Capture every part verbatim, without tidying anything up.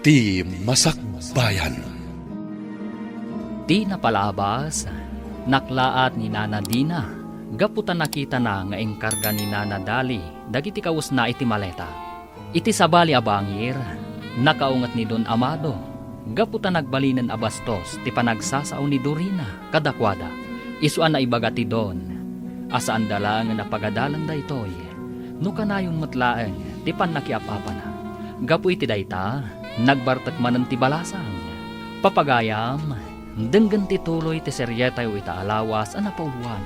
Ti Masakbayan. Ti napalabas, naklaat ni Nana Dina gapu ta nakitana nga inkarga ni Nana Dali dagiti kawesna iti maleta. Iti sabali a bangir, nakaunget ni Don Amado gapu ta nagbalinen a bastos ti panagsasao ni Dorina kadakuada. Isu a naibaga ti Don a saanda laengen a pagadalan daytoy no kanayon met laeng ti pannakiap-apana. Gapu iti dayta, nagbartek manen ti balasang. Papagayam, denggen ti tuloy ti serietayo ita a lawas a napauluan.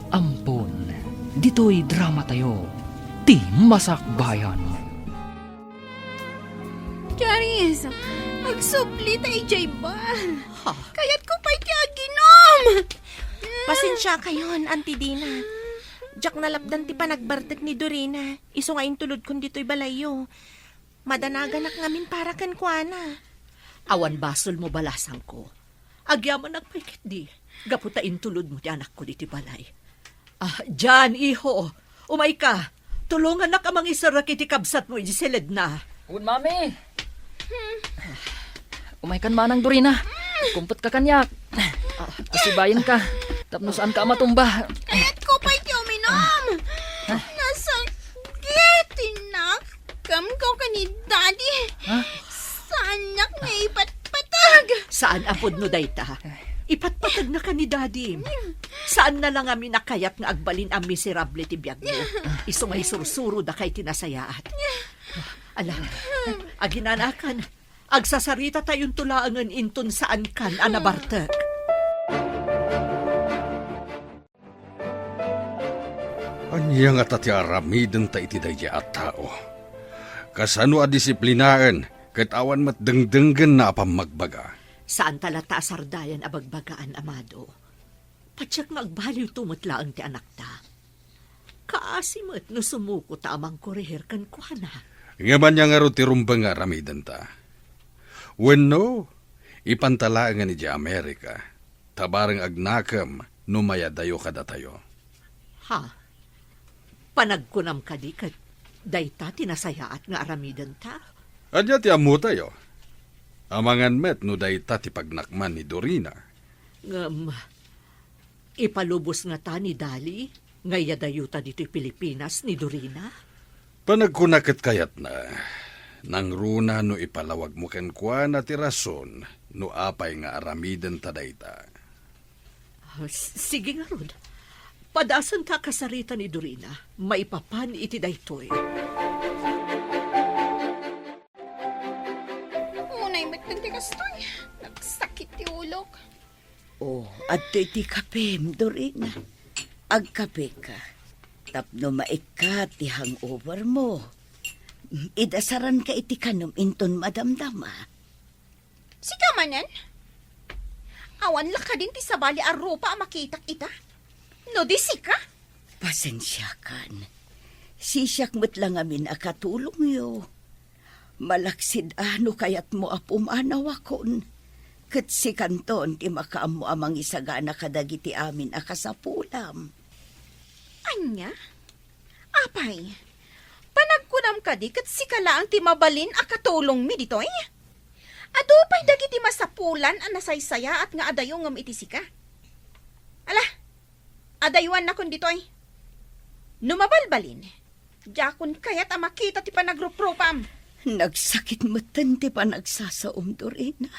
Ampon, ditoy dramatayo, Ti Masakbayan. Charis, agsubli ta idiay bar. Ha? Kayatko pay ti aginom. Pasensiakayon, Auntie Dina. Diak nalapdan ti panagbartek ni Dorina, isu nga intulodkon ditoy balayyo. Madanaganak ngamin para kenkuana. Awan basolmo, balasangko. Agyamanak pay ketdi, gapu ta intulodmo ti anakko ditoy balay. Ah, Jan, iho, umayka. Tulongannak a mangiserrek iti kabsatmo idiay siledna. Wen, Mami. Umaykan manang, Dorina. Kumpetka kaniak. Asibayenka tapno saanka a matumba. Kayatko pay ti uminom. Nasakit ti nakemko ken ni Daddy. Ha? Saannak nga ipatpateg. Saan a pudno dayta. Ipatpategna ken ni Daddy. Saanna la ngamin a kayat nga agbalin a miserable ti biagmo. Isu nga isursuro daka iti nasayaat. Ala, aginanakan, agsasaritatayon laengen inton saankan a nabartek. Ania ngata ti aramidenta iti daydiay a tao? Kasano a disiplinaen ket awan met dengdenggenna a pammagbaga? Saanta latta a sardayan a bagbagaan, Amado. Patiek nga agbaliwto met laeng ti anakta. Kaasi met no sumuko ta a mangkorehir kenkuana. Ngem ania ngarud ti rumbeng nga aramidenta? Wenno, ipanta laengen idiay Amerika, ta bareng agnakem no mayadayo kadatayo. Ha? Panagkunam kadi ket dayta ti nasayaat nga aramidenta? Ania ti ammotayo? Amangan met no dayta ti pagnakman ni Dorina. Ngem, ipalubos ngata ni Dali nga iyadayota ditoy Pilipinas ni Dorina? Panagkuna ket kayatna, nangruna no ipalawagmo kenkuana ti rason no apay nga aramidenta dayta. Ah, s-, sige ngarud. Padasenta a kasarita ni Dorina maipapan iti daytoy. Unay met ti kastoy. Nagsakit ti ulok. Oh, adtoy ti kapem, Dorina. Agkapeka. Tapno maikkat ti hangover mo. Idasaranka iti kanem inton madamdama. Sika manen? Awan la kadin ti sabali a rupa a makitak ita? No di sika? Pasensiakan. Sisiak met la ngamin a katulongyo. Malaksid a no kayatmo a pumanawakon, ket sikanton ti makaammo a mangisagana kadagiti amin a kasapulam. Ania? Apay, panagkunam kadi ket sika laeng ti mabalin a katulongmi ditoy? Adu pay dagiti masapulan a nasaysayaat nga adayo ngem iti sika. Ala, adayuannakon ditoy. No mabalbalin, diakon kayat a makita ti panagruprupam. Nagsakit metten ti panagsasaom, Dorina.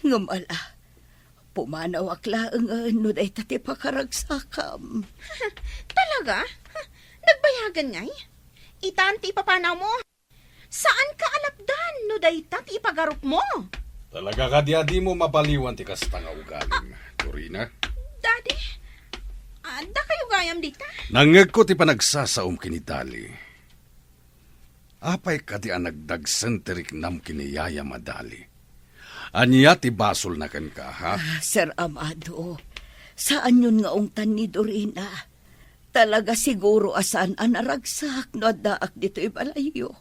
Ngem ala, pumanawak laengen no dayta ti pakaragsakam. Talaga? Nagbayagen ngay? Itan ti ipapanawmo? Saanka a lapdan no dayta ti ipagarupmo? Talaga kadi a dimo mapaliwan ti kasta nga ugalim, Dorina? Daddy, adda kayo gayam dita? Nangngegko ti panagsasaom ken ni Dali. Apay kadi a nagdagsen ti riknam ken ni Yaya a Dali? Ania ti basolna kenka, ha? Ah, Sir Amado, saanyon nga ungtan ni Dorina. Talaga siguro a saan a naragsak no addaak ditoy balayyo.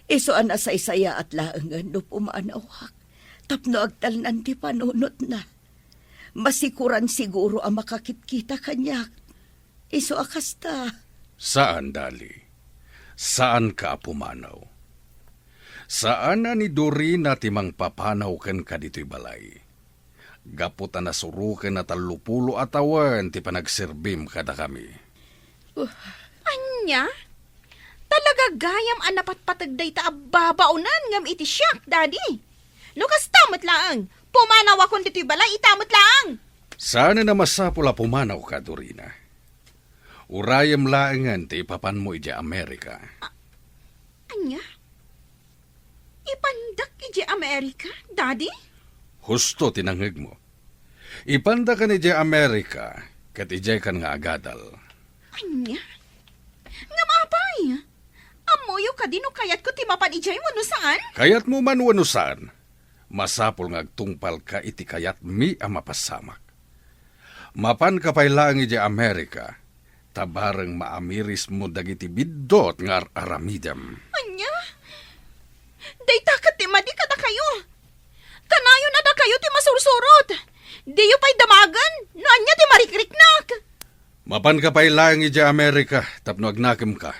Isu a nasaysayaat laengen no pumanawak tapno agtalnan ti panunotna. Masikoran siguro a makakitkita kaniak. Isu a kasta. Saan, Dali. Saanka a pumanaw. Saan a ni Dorina ti mangpapanaw kenka ditoy balay. Gapu ta nasuroken a tallopulo a tawen ti panagserbim kadakami. Uh, Ania? Talaga gayam a napatpateg dayta a babaonen ngem iti siak, Daddy. No kasta met laeng, pumanawakon ditoy balay ita met laeng. Saan a masapul a pumanawka, Dorina. Urayem laengen ti ipapanmo idiay Amerika. Ania? Ipandak idiay Amerika, Daddy? Husto ti nangngegmo. Ipandakan idiay Amerika, ket idiaykan nga agadal. Ania? Ngem apay? Ammoyo kadi no kayatko ti mapan idiay wenno saan? Kayatmo man wenno saan, masapul nga agtungpalka iti kayatmi a mapasamak. Mapanka pay laeng idiay Amerika, ta bareng maamirismo dagiti biddut nga ar-aramidem. Ania? Dayta ket ti madi kadakayo. Kanayon a dakayo ti masursurot. Diyo pay damagen no ania ti marikriknak. Mapanka pay laeng idiay Amerika tapno agnakemka.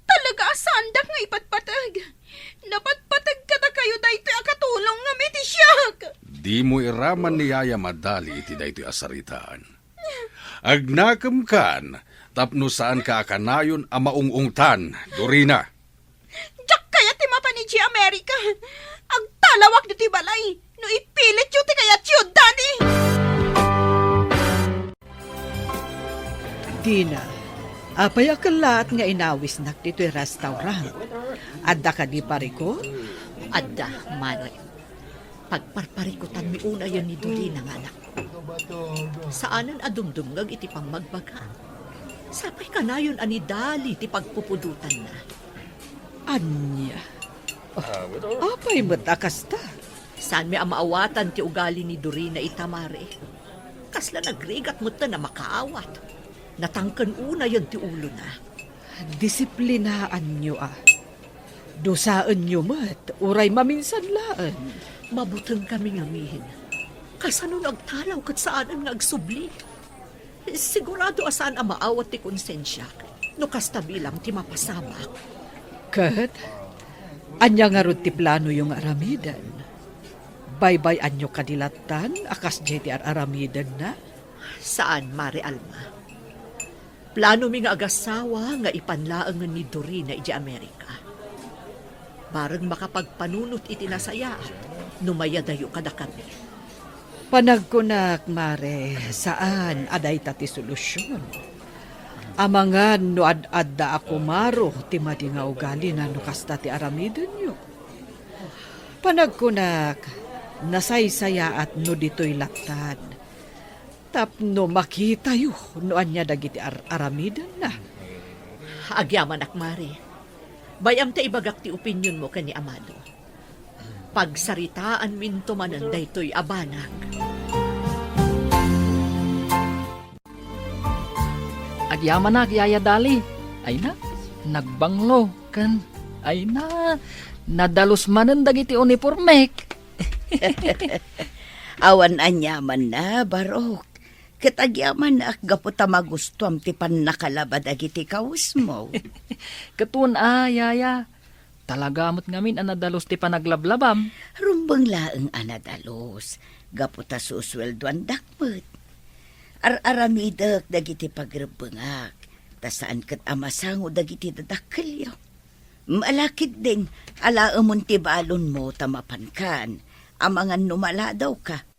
Talaga a saandak nga ipatpateg. Napatpateg kadakayo daytoy a katulong ngem iti siak. Dimo iraman ni Yaya Madali iti daytoy a saritaan. Agnakemkan tapno saanka a kanayon a maung-ungtan, Dorina. Diak kayat ti mapan idiay Amerika. Agtalawak ditoy balay no ipilityo ti kayatyo, Daddy. Dina, apay a kellaat nga inawisnak ditoy restaurant? Adda kadi parikut? Adda, Mare. Pagparparikutanmi unayen ni Dorina nga anak. Saanen a dumdumngeg iti pammagbaga. Sapay kanayon a ni Dali ti pagpupudotanna. Ania? Apay met a kasta? Saanmi a maawatan ti ugali ni Dorina ita, Mare. Kasla nagrigat metten a makaawat. Natangken unayen ti ulona. Disiplinaanyo a. Dusaenyo met, uray maminsan laeng. Mabutengkami ngamin. Kasano no agtalaw ket saanen nga agsubli? Sigurado a saan a maawat ti konsensiak no kasta bilang ti mapasamak. Ket, ania ngarud ti planoyo nga aramiden? Baybay-anyo kadi lattan a kasdiay ti ar-aramidenna? Saan, Mare Alma. Planomi nga agasawa nga ipan laengen ni Dorina idiay Amerika. Bareng makapagpanunot iti nasayaat no mayadayo kadakami. Panagkunak, Mare, saan a dayta ti solusion. Amangan no ad-adda a kumaro ti madi nga ugalina no kasta ti aramidenyo. Panagkunak, nasaysayaat no ditoy lattan. Tapno makitayo no ania dagiti ar-aramidenna. Agyamanak, Mare. Bay-am ta ibagak ti opinionmo ken ni Amado. Pagsaritaanminto manen daytoy a banag. Agyamanak, Yaya Dali. Ay na, nagbanglo, ken, ay na, nadalus manen dagiti unipormek. Awan aniamanna, Barok. Ket agyamanak gapu ta magustuam ti pannakalaba dagiti kawesmo. Ket wen a, Yaya. Talaga met ngamin a nadalus ti panaglablabam. Rumbeng laeng a nadalus, gapu ta susueldoandak met. Ar-aramidek dagiti pagrebbengak, ta saan ket a masango dagiti dadakkelyo. Ala ketdin, alaemon ti balonmo ta mapankan, amangan no maladawka.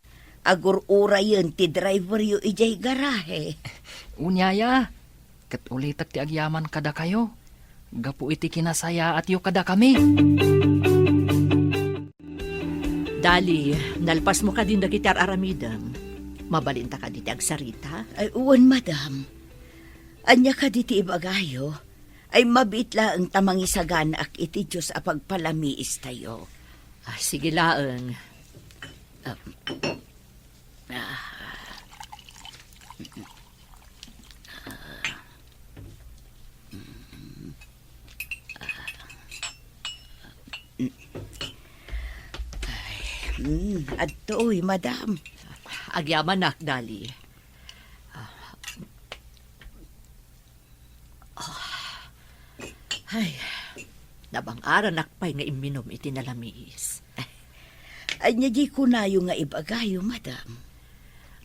Agur-urayen ti driveryo idiay garahe. Wen, Yaya, ket ulitek ti agyaman kadakayo gapu iti kinasayaatyo kadakami. Dali, nalpasmo kadin dagiti ar-aramidem. Mabalinta kadi ti agsarita? Ay, wen, madam. Ania kadi ti ibagayo? Ay, mabiit laeng ta mangisaganaak iti Dios a pagpalamiistayo. Ah, sige laeng. Ah, ah. Ay, mm, adtoy, madam. Agyamanak, Dali. Ay, Nabang-aranak pay nga imminum iti nalamiis. Ania diay kunayo nga ibagayo, madam?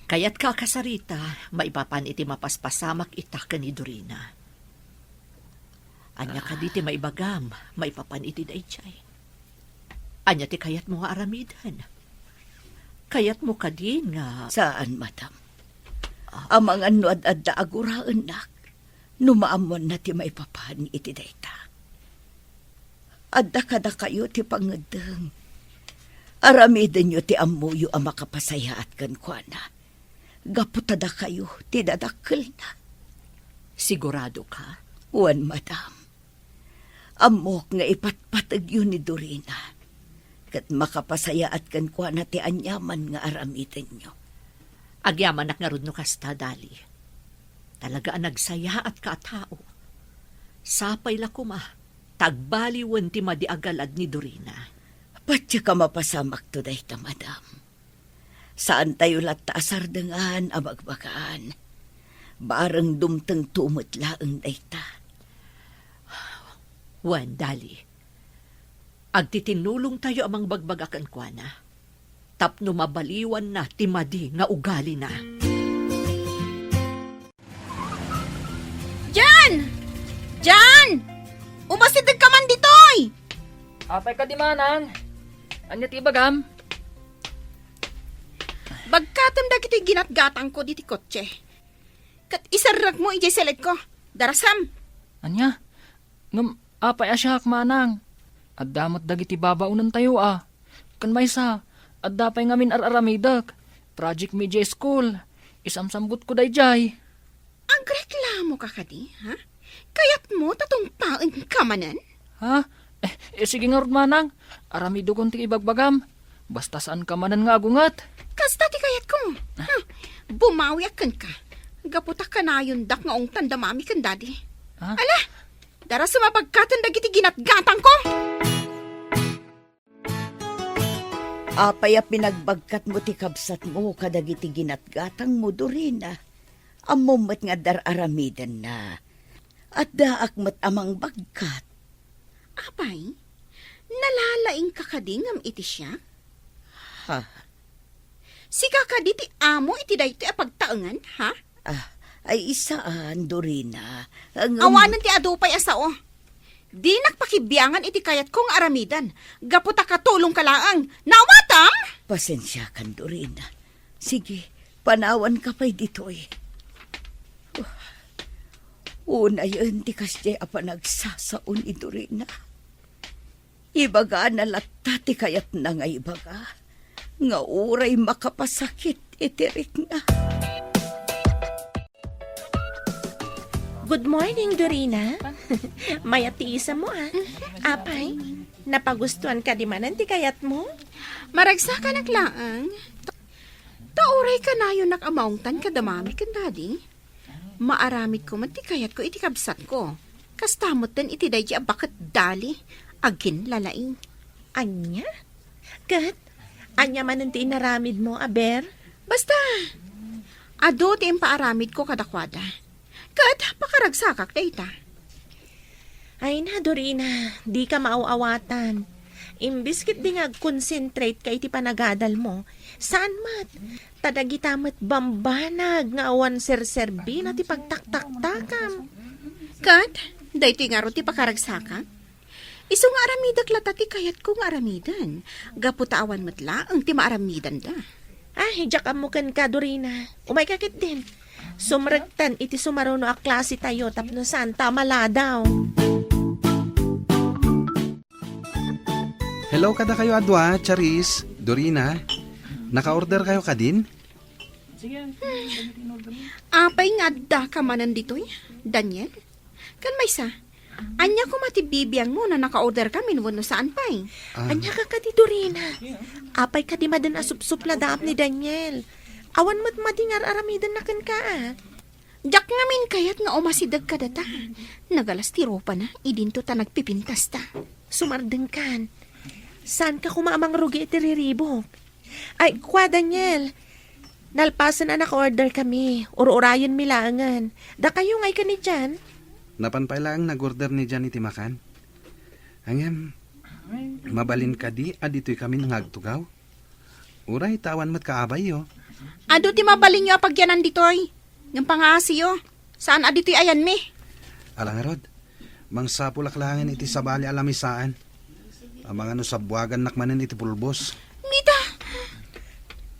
Kayatka a kasarita, maipapan iti mapaspasamak ita ken ni Dorina. Ania kadi ti maibagam maipapan iti daydiay? Ania ti kayatmo nga aramiden? Kayatmo kadi nga Saan, madam. Amangan no ad-adda a guraennak, no maammoanna ti maipapan iti dayta. Adda kadakayo ti pangngeddeng. Aramidenyo ti ammoyo a makapasayaat kenkuana. Gapu ta dakayo ti dadakkelna. Sigurado ka? Wen, madam. Ammok nga ipatpategyo ni Dorina, ket makapasayaat kenkuana ti aniaman nga aramidenyo. Agyamanak ngarud no kasta, Dali. Talaga a nagsayaatka a tao. Sapay la koma, ta agbaliwen ti madi a galad ni Dorina. Patiek a mapasamakto dayta, madam. Saantayo latta a sardengan a bagbagaan. Bareng dumtengto met laeng dayta. Wen, Dali. Agtitinulongtayo a mangbagbaga kenkuana tapno mabaliwanna ti madi nga ugalina. Jan! Jan! Umasidegka man ditoy! Apay kadi, manang? Ania ti ibagam? Bagkatem dagitoy ginatgatangko diti kotse. Ket iserrekmo idiay selekko. Darasam. Ania? Ngem apay a siak, manang? Adda met dagiti babaonentayo a. Ken maysa, adda pay ngamin ar-aramidek. Project mi idiay school. Isamsambutko daydiay. Agreklamoka kadi, ha? Kayatmo ta tungpaenka manen? Ha? Eh, eh, sige ngarud, manang. Aramidekon ti ibagbagam. Basta saanka manen nga agunget. Kasta ti kayatko. Ha? Bumawiak kenka. Gapu ta kanayondak nga ungtan da mami ken dadi. Ha? Ala, darasem a bagkaten dagiti ginatgatangko. Apay a pinagbagkatmo ti kabsatmo kadagiti ginatgatangmo, Dorina? Ammom met nga dar-aramidenna. Addaak met a mangbagkat. Apay, nalalaingka kadi ngem iti siak? Ha? Sika kadi ti amo iti daytoy a pagtaengan, ha? Ah, ay, saan, Dorina. Ngem Awanen ti adu pay a sao. Dinak pakibiangan iti kayatko nga aramiden, gapu ta katulongka laeng. Naawatam? Pasensiakan, Dorina. Sige, panawanka pay ditoy. Unayen ti kasdiay a panagsasao ni Dorina. Ibagana latta ti kayatna nga ibaga, nga uray makapasakit iti rikna. Good morning, Dorina. Mayat ti isammo, ah. Apay, napagustuan kadi manen ti kayatmo? Maragsakanak laeng. Ta uray kanayonak a maungtan kada mami ken dadi. Maaramidko met ti kayatko iti kabsatko. Kasta metten iti daydi a baket Dali, aginlalaing. Ania? Ket ania manen ti inaramidmo, aber? Basta, adu ti impaaramidko kadakuada. Ket pakaragsakak dayta. Ay na, Dorina, dika maaw-awatan. Imbes ketdi nga agconcentrate ka iti panagadalmo, saan met. Ta dagita met bambanag nga awan serserbina ti pagtaktaktakam. Ket, daytoy ngarud ti pakaragsakak? Isu nga aramidek latta ti kayatko nga aramiden, gapu ta awan met laeng ti maaramidenda. Ah, diak ammo kenka, Dorina. Umayka ketdin. Sumrektan iti sumaruno a klase tayo tapno saan ta maladaw. Hello kadakayo a dua, Charis, Dorina. Naka-order kayo kadin? Apay nga adda ka manen ditoy, Daniel? Kan maysa, ania koma ti bibiangmo na naka-order kamin wenno saan pay? Ah. Ania ka kadi, Dorina? Apay kadi maden a supsupladaam ni Daniel? Awan met madi nga ar-aramidenna kenka, a? Diak ngamin kayat nga umasideg kadata. Nagalas ti rupana, idinto ta nagpipintasta. Sumardengkan. Saanka koma a mangrugi iti riribuk? Ay, kua, Daniel. Nalpasen a naka-order kami. Ur-urayenmi laengen. Dakayo nga ikan ni Jan? Napan pay laeng nag-order ni Jan iti makan. Ngem, mabalin kadi a ditoy kami nga agtugaw? Uray ta awan met kaabayyo. Adu ti mabalinyo a pagyanan ditoy. Ngem pangaasiyo, saan a ditoy ayanmi. Ala ngarud, mangsapulak laengen iti sabali a lamisaan. Amangan no sabbuagannak manen iti pulbos. Mita!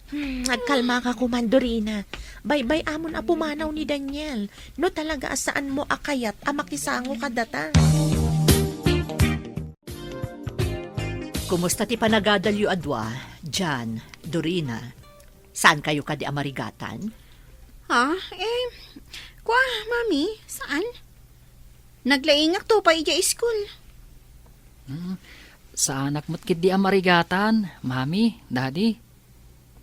Hmm, agkalmaka koma, Dorina. Baybay-amon a pumanaw ni Daniel. No talaga a saanmo a kayat a makisango kadata. Kumusta ti panagadalyo a dua, Jan, Dorina? Saankayo kadi a marigatan? Ha? Eh, kua, Mami, saan? Naglaingakto pay idiay iskul. Hmm, saanak met ketdi a marigatan, Mami, Daddy.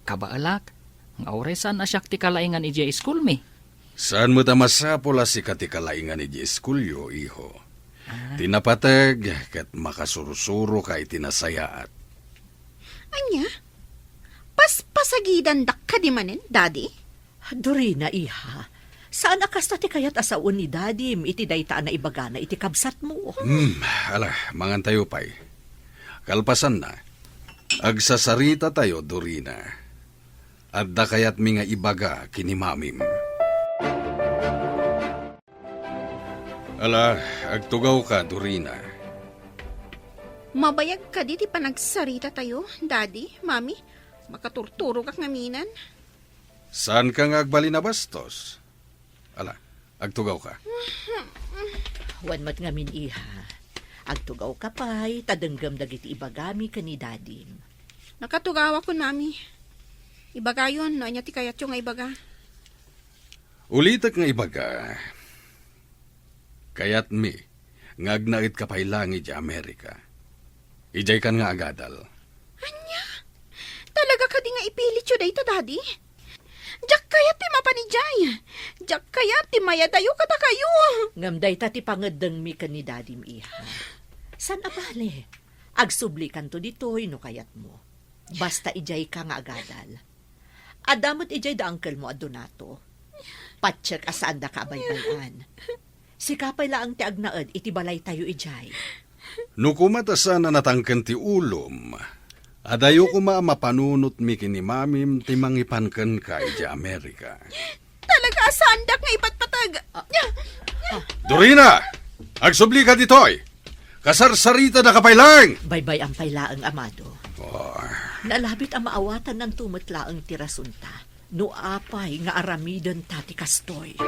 Kabaelak, nga uray saan a siak ti kalaingan idiay iskulmi. Saan met a masapul a sika ti kalaingan idiay iskulyo, iho. Ah. Ti napateg ket makasursuroka iti nasayaat. Ania? Paspasagidandak kadi manen, Daddy? Dorina, iha, saan a kasta ti kayat a sawen ni Dadim iti dayta a naibagana iti kabsatmo? Hmm, ala, mangantayo pay. Kalpasanna, agsasaritatayo, Dorina. Adda kayatmi nga ibaga ken ni Mamim. Ala, agtugawka, Dorina. Mabayag kadi ti panagsaritatayo, Daddy, Mami? Makaturturogak ngamin. Saanka nga agbalin a bastos? Ala, agtugawka. Wen met ngamin, iha. Agtugawka pay, ta denggem dagiti ibagami ken ni Dadim. Nakatugawakon, Mami. Ibagayon no ania ti kayatyo nga ibaga. Ulitek nga ibaga, kayatmi nga agnaedka pay laeng idiay Amerika. Idiaykan nga agadal. Ania? Talaga kadi nga ipilityo dayta, Daddy? Diak kayat ti mapan idiay. Diak kayat ti mayadayo kadakayo. Ngem dayta ti pangeddengmi ken ni Dadim, iha. Saan a bale? Agsublikanto ditoy no kayatmo. Basta idiayka nga agadal. Adda met idiay da angkelmo a Donato. Patiek a saandaka a baybay-an. Sika pay laeng ti agnaed iti balaytayo idiay. No koma ta saan a natangken ti ulom, adayo koma a mapanunotmi ken ni Mamim ti mangipan kenka idiay Amerika. Talaga a saandak nga ipatpateg. Ah, ah. Dorina! Agsublika ditoy! Kasarsaritadaka pay laeng! Baybay-am pay laeng, Amado. Oh. Nalabit a maawatannanto met laeng ti rasunta no apay nga aramidenta ti kastoy.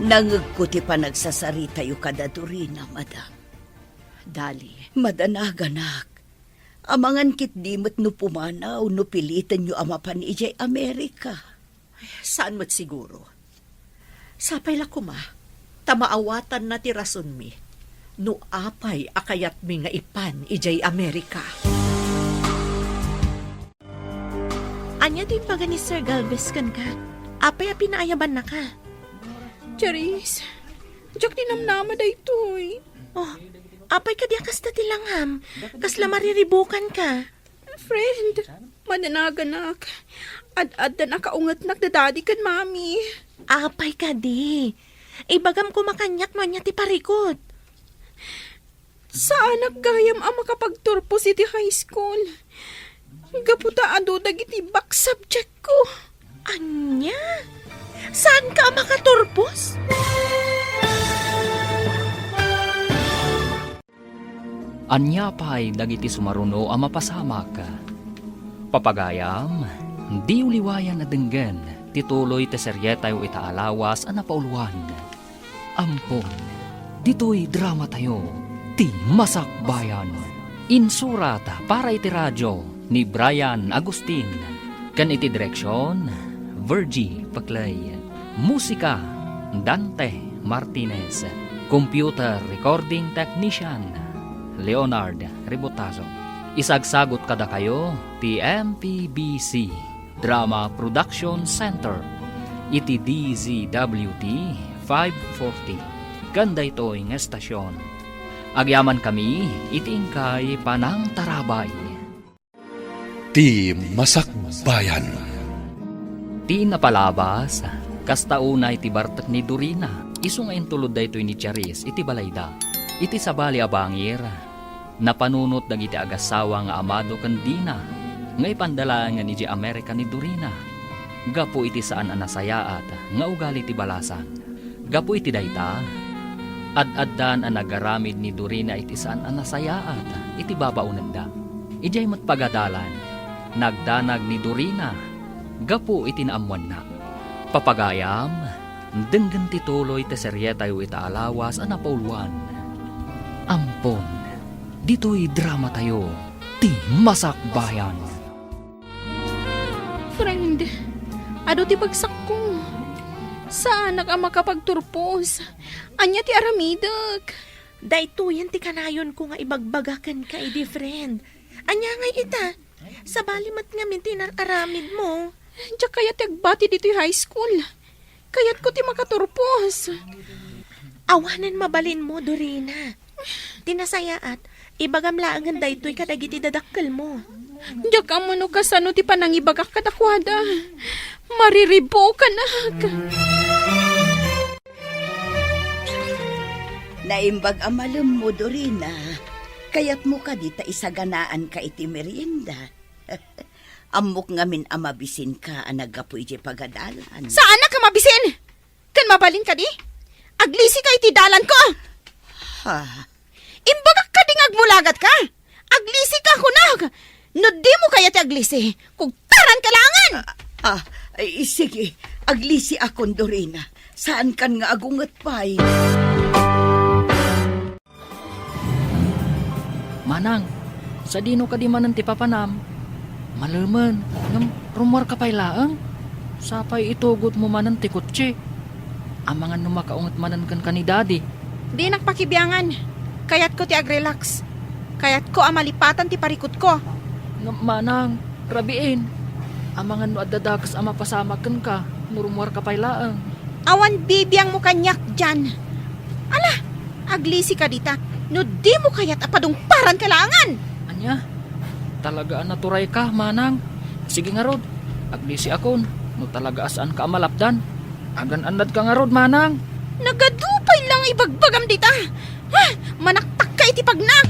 Nangegko ti panagsasaritayo kada Dorina, madam. Dali. Madanaganak. Amangan ketdi met no pumanaw no pilitenyo a mapan idiay Amerika. Saan met siguro. Sapay la koma, ta maawatanna ti rasonmi no apay a kayatmi nga ipan idiay Amerika. Ania ti imbaga ni Sir Galvez kenka? Apay a pinaayabannaka? Charis, diak ti namnama daytoy. Oh, apay kadi a kasta ti langam? Kasla mariribukanka? Friend, madanaganak. Ad-addan a kaungetnak da Daddy ken Mommy. Apay kadi? Ibagam koma kaniak no ania ti parikut. Saanak gayam a makapagturpos iti high school. Gapu ta adu dagiti back subject ko. Ania? Saanka a makaturpos? Ania pay dagiti sumaruno a mapasamak? Papagayam, diyo liwayan a denggen ti tuloy ti serietayo ita a lawas a napauluan. Ampon, ditoy dramatayo, ti Masakbayan. Insurat para iti radio ni Brian Agustin, ken iti direksion, Virgie Paclay. Musika, Dante Martinez. Computer recording technician, Leonard Ributazo. Isagsagut kadakayo ti M P B C Drama Production Center iti D Z W T five forty. Ken daytoy nga estasion, agyamankami iti inkay panangtarabay. Ti Masakbayan. Ti napalabas, kasta unay ti bartek ni Dorina. Isu nga intulod daytoy ni Charis iti balayda. Iti sabali a bangir, napanunot dagiti agassawa nga Amado ken Dina nga ipanda laengen idiay Amerika ni Dorina gapu iti saan a nasayaat nga ugali ti balasang. Gapu iti dayta, ad-addan a nagaramid ni Dorina iti saan a nasayaat iti babaonenda. Idiay met pagadalan, nagdanag ni Dorina gapu iti naammoanna. Papagayam, denggen ti tuloy ti serietayo ita a lawas a napauluan. Ampon, ditoy dramatayo, ti Masakbayan. Friend, adu ti bagsakko. Saanak a makapagturpos. Ania ti aramidek? Daytoyen ti kanayonko nga ibagbaga kenka idi, friend. Ania ngay ita? Sabali met ngamin ti inar-aramidmo. Diak kayat ti agbati ditoy high school. Kayatko ti makaturpos. Awanen mabalinmo, Dorina. Ti nasayaat, ibagam laengen daytoy kadagiti dadakkelmo. Diak ammo no kasano ti panangibagak kadakuada. Mariribukanak. Naimbag a malemmo, Dorina. Kayatmo kadi ta isaganaanka iti merienda? Ammok ngamin a mabisinka a naggapu idiay pagadalan. Saanak a mabisin? Ken mabalin kadi? Aglisika iti dalanko! Ha? Imbagak kadi nga agmulagatka? Aglisika, kunak! No dimo kayat ti aglisi, kugtaranka laengen! Ah, ah, ay, sige. Aglisiakon, Dorina. Saankan nga agunget pay. Manang, sadino kadi manen ti papanam? Malemen, ngem rummuarka pay laeng. Sapay itugotmo manen ti kotse. Amangan no makaunget manen kenka ni Daddy. Dinak pakibiangan. Kayatko ti agrelax. Kayatko a malipatan ti parikutko. Ngem manang, rabiin. Amangan no adda dakes a mapasamak kenka no rummuarka pay laeng. Awan bibiangmo kaniak, Jan. Ala, aglisika dita. No dimo kayat a padungparanka laengen. Ania? Talaga a naturayka, manang. Sige ngarud, aglisiakon. No talaga a saanka a malapdan, agan-annadka ngarud, manang. Nagadu pay la nga ibagbagam dita. Ha? Manaktakka iti pagnak.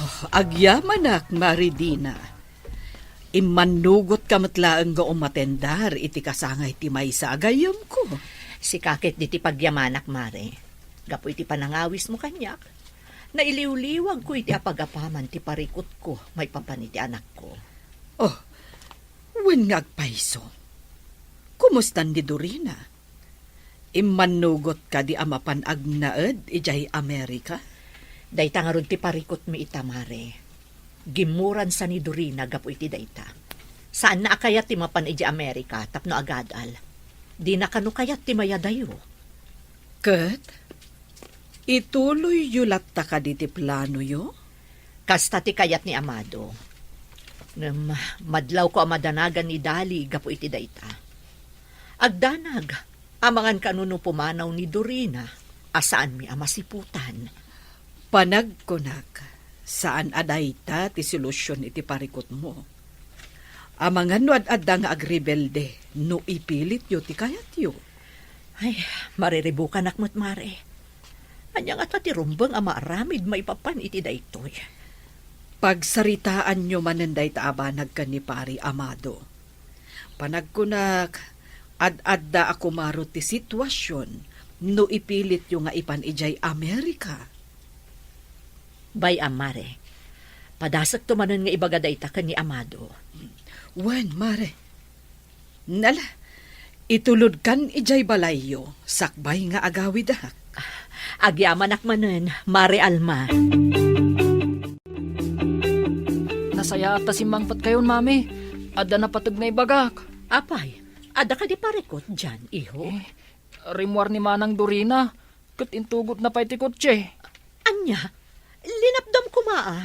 Oh, agyamanak, Mari Dina. Immannugotka met laeng nga umatendar iti kasangay ti maysa a gayyemko. Sika ket ditoy pagyamanak, Mare. Gapu iti panangawismo kaniak, nailiwliwagko iti apagapaman ti parikutko maipapan iti anakko. Oh, wen nga agpayso. Kumustan ni Dorina? Immannugot kadi a mapan agnaed idiay Amerika? Dayta ngarud ti parikutmi ita, Mare. Gimmuransa ni Dorina gapu iti dayta. Saanna a kayat ti mapan idiay Amerika tapno agadal. Dina kano kayat ti mayadayo. Ket, ituloyyo latta kadi ti planoyo? Kasta ti kayat ni Amado. Ngem madlawko a madanagan ni Dali gapu iti dayta. Agdanag, amangan kano no pumanaw ni Dorina a saanmi a masiputan. Panagkunak, saan a dayta ti solusion iti parikutmo. Amangan no ad-adda nga agrebelde no ipilityo ti kayatyo. Ay, mariribukanak met, Mare. Ania ngata ti rumbeng a maaramid maipapan iti daytoy? Pagsaritaanyo manen dayta a banag ken ni Pari Amado. Panagkunak, ad-adda a kumaro ti situasion no ipilityo nga ipan idiay Amerika. Bay-am, Mare. Padasekto manen nga ibaga dayta ken ni Amado. Wen, Mare. Nala, itulodkan idiay balayyo, sakbay nga agawidak. Agyamanak manen, Mare Alma. Nasayaat ta simmangpetkayon, Mami. Adda napateg nga ibagak. Apay, adda kadi parikut dian, iho? Eh, rimmuar ni Manang Dorina, ket intugotna pay ti kotse. Ania? Linapdam koma, a.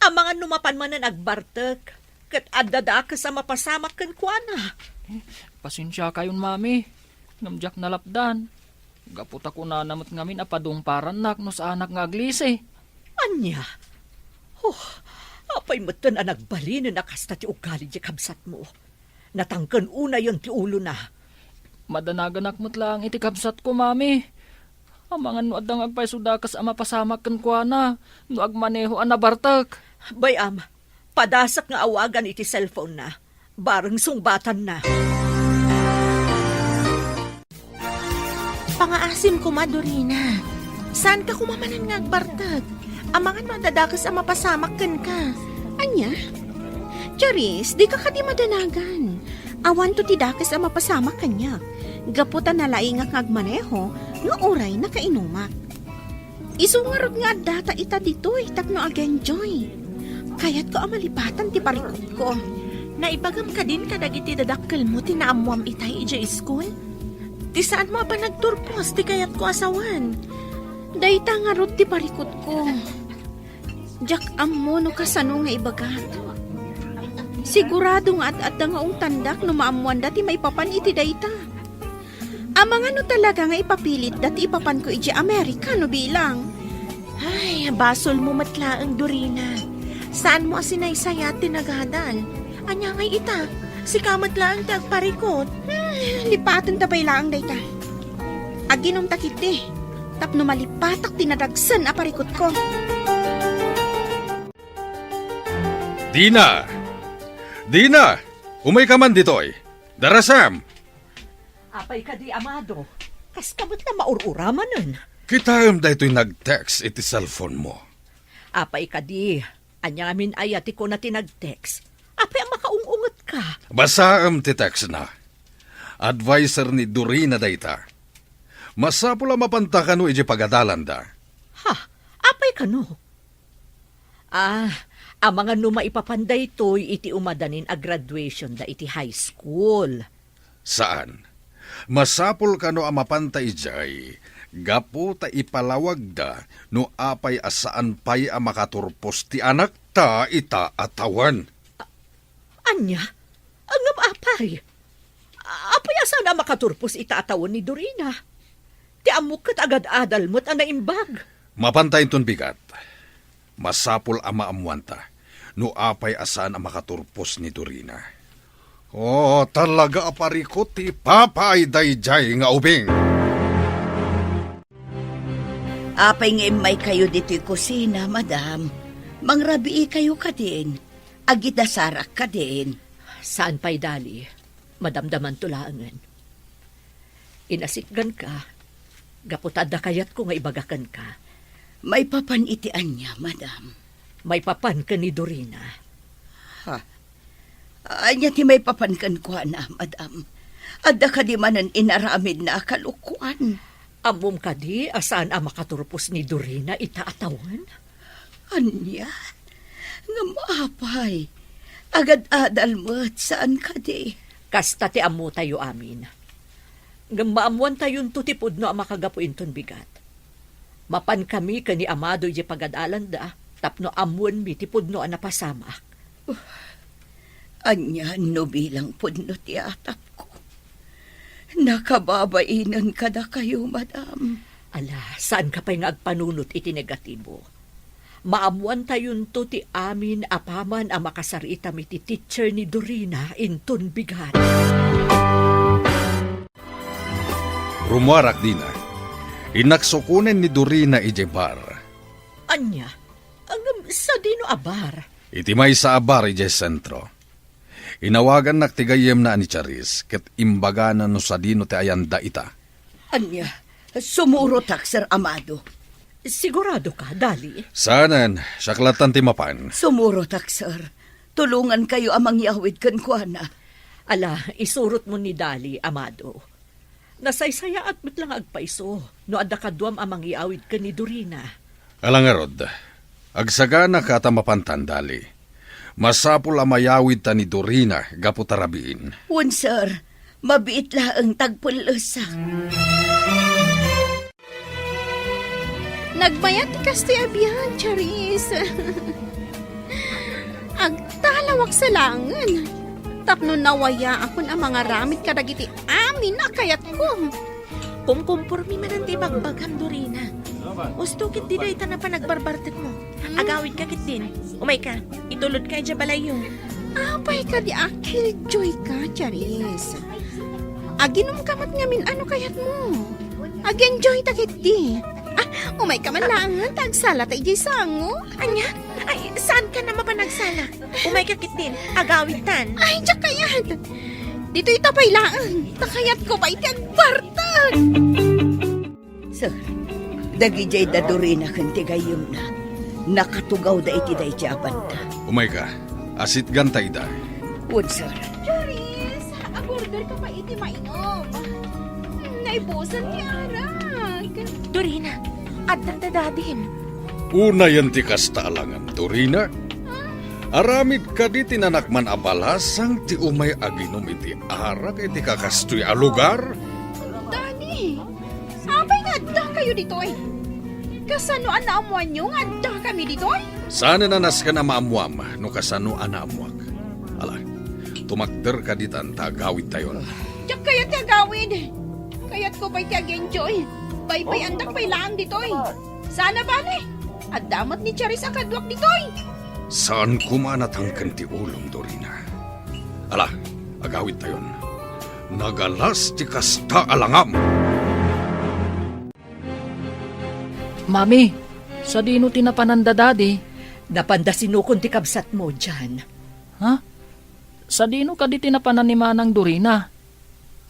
Amangan no mapan manen agbartek, ket adda dakes a mapasamak kenkuana. Eh, pasensiakayon, Mami, ngem diak nalapdan. Gapu ta kunana met ngamin a padungparannak no saanak nga aglisi. Ania? Oh, apay metten a nagbalinen a kasta ti ugali ti kabsatmo? Natangken unayen ti ulona. Madanaganak met laeng iti kabsatko, Mami. Amangan no adda nga agpayso dakes a mapasamak kenkuana no agmaneho a nabartek. Bay-am, padasek nga awagan iti cellphone-na. Bareng sungbatanna. Pangaasim koma, Dorina. Saanka koma manen nga agbartek? Amangan no adda dakes a mapasamak kenka. Ania? Charis, dika kadi madanagan. Awanto ti dakes a mapasamak kaniak. Gapu ta nalaingak nga agmaneho, nga uray nakainumak. Isu ngarud nga addata ita ditoy tapno ag-enjoy. Kayatko a malipatan ti parikutko. Naibagam kadin kadagiti dadakkelmo ti naammoam itay idiay iskul? Ti saanmo a panagturpos ti kayatko a sawen. Dayta ngarud ti parikutko. Diak ammo no kasano nga ibagak. Sigurado nga ad-adda nga ungtandak no maammoanda ti maipapan iti dayta. Amangan no talaga nga ipapilitda ti ipapanko idiay Amerika no bilang. Ay, basolmo met laeng, Dorina. Saanmo a sinaysayat ti nagadal? Ania ngay ita? Sika met laeng ti agparikut. Hmm, lipatenta pay laeng dayta. Aginumta ketdi, tapno malipatak ti nadagsen a parikutko. Dina! Dina! Umayka man ditoy! Darasam! Apay kadi, Amado? Kaska met la maur-uramanen. Kitaem daytoy nag-text iti cellphone-mo. Apay kadi? Ania ngamin aya ti kuna ti nag-text? Apay a makaung-ungetka? Basaem ti text-na. Adviser ni Dorina dayta. Masapul a mapanta kano idiay pagadalanda. Ha? Apay kano? Ah, amangan no maipapan daytoy iti umadanin a graduation da iti high school. Saan. Masapul kano a mapanta idiay, gapu ta ipalawagda no apay a saan pay a makaturpos ti anakta ita a tawen. Ania? Ngem apay? Apay a saan a makaturpos ita a tawen ni Dorina? Ti ammok ket agad-adal met a naimbag. Mapanta inton bigat. Masapul a maammoanta no apay a saan a makaturpos ni Dorina. Oh, talaga a parikut ti ipapaay daydiay nga ubing. Apay nga immaykayo ditoy kusina, madam? Mangrabiikayo kadin? Agidasarak kadin? Saan pay, Dali. Madamdamanto laengen. Inasitganka, gapu ta adda kayatko nga ibaga kenka. Maipapan iti ania, madam? Maipapan ken ni Dorina. Ha? Ania ti maipapan kenkuana, madam? Adda kadi manen inaramidna a kalokuan? Ammom kadi a saan a makaturpos ni Dorina ita a tawen? Ania? Ngem apay? Agad-adal met, saan kadi? Kasta ti ammotayo amin. Ngem maammoantayonto ti pudno a makagapu inton bigat. Mapankami ken ni Amado idiay pagadalanda tapno ammoenmi ti pudno a napasamak. Ania no bilang pudno ti atapko? Nakababainen kadakayo, madam. Ala, saanka pay nga agpanunot iti negatibo. Maammoantayonto ti amin apaman a makasaritam iti teacher ni Dorina inton bigat. Rummuarak dina. Innak sukonen ni Dorina idiay bar. Ania? Ngem sadino a bar? Iti maysa a bar idiay sentro. Inawagannak ti gayyemna a ni Charis, ket imbagana no sadino ti ayanda ita. Ania, sumurotak, Sir Amado. Siguradoka, Dali? Saanen, siak lattan ti mapan. Sumurotak, sir. Tulongankayo a mangyawid kenkuana. Ala, isurotmo ni Dali, Amado. Nasaysayaat met la nga agpayso no adda kaduam a mangyawid ken ni Dorina. Ala ngarud, agsagana ka ta mapantan, Dali. Masapul a mayawid ta ni Dorina gapu ta rabiin. Wen, sir. Mabiit laeng tagpellesak. Nagbayat ti kastoy a biag, Charis. Agtalawak sa laengen tapno nawayaakon a mangaramid kadagiti amin a kayatko. Kumkumpormi manen ti ibagbagam, Dorina. Usto ketdi dayta a panagbarbartekmo. Hmm? Agawidka ketdin. Umayka, itulodka idiay balayyo. Apay kadi a killjoyka, Charis? Aginumka met ngamin, ano kayatmo? Ag-enjoy ta ketdi. Ah, umayka man laengen ta agsalata idiay sango. Ania? Ay, saanka a mapan agsala? Umayka ketdin, agawidtan. Ay, diak kayat. Ditoy ta pay laeng. Ta kayatko pay ti agbartek. Sir, dagidiay da Dorina ken ti gayyemna, nakatugawda iti daydiay a banda. Umayka, asitganta ida. Wen, sir. Charis, agorderka pay iti mainum. Hmm, naibusan ti arak. Dorina, addan da dadim. Unayen ti kasta a langam, Dorina. Aramid kadi ti nanakman a balasang ti umay aginum iti arak iti kakastoy a lugar? Dani, apay nga addakayo ditoy? Kasano a naammoanyo nga addakami ditoy? Saanen a nasken a maammoam no kasano a naammoak. Ala, tumakder kaditan ta agawidtayon. Diak kayat ti agawid. Kayatko pay ti ag-enjoy. Baybay-andak pay laeng ditoy. Saan a bale, adda met ni Charis a kaduak ditoy. Saan koma a natangken ti ulom, Dorina. Ala, agawidtayon. Nagalas ti kasta a langam. Mami, sadino ti napanan da Dadi? Napan da sinukon ti kabsatmo, Jan. Ha? Sadino kadi ti napanan ni Manang Dorina?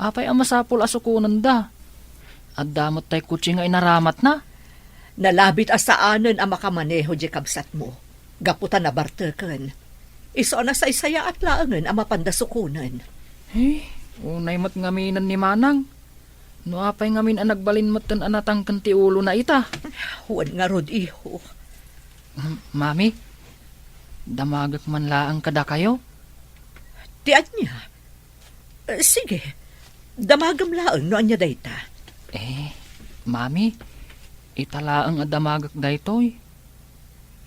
Apay a masapul a sukonenda? Adda met tay kotse nga inaramatna? Nalabit a saanen a makamaneho diay kabsatmo, gapu ta nabarteken. Isu a nasaysayaat laengen a mapanda sukonen. Eh, unay met ngaminen ni Manang. No apay ngamin a nagbalin metten a natangken ti ulona ita? Wen ngarud, iho. M-, Mami, damagek man laeng kadakayo? Ti ania? Eh, sige, damagem laeng no ania dayta. Eh, Mami, ita laeng a damagek daytoy.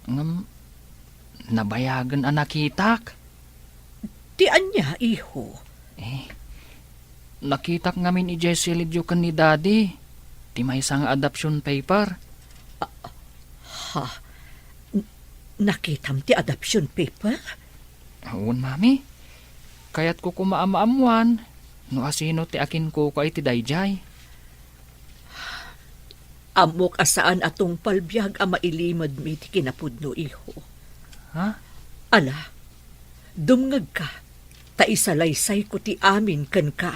Ngem, nabayagen a nakitak. Ti ania, iho? Eh, nakitak ngamin idiay silidyo ken ni Daddy, ti maysa nga adoption paper. Ah, ha? N-, nakitam ti adoption paper? Wen, Mami. Kayatko koma a maammoan no asino ti akinkukua iti daydiay. Ammok a saan a tungpal biag a mailimedmi ti kinapudno, iho. Ha? Ala, dumngegka, ta isalaysayko ti amin kenka.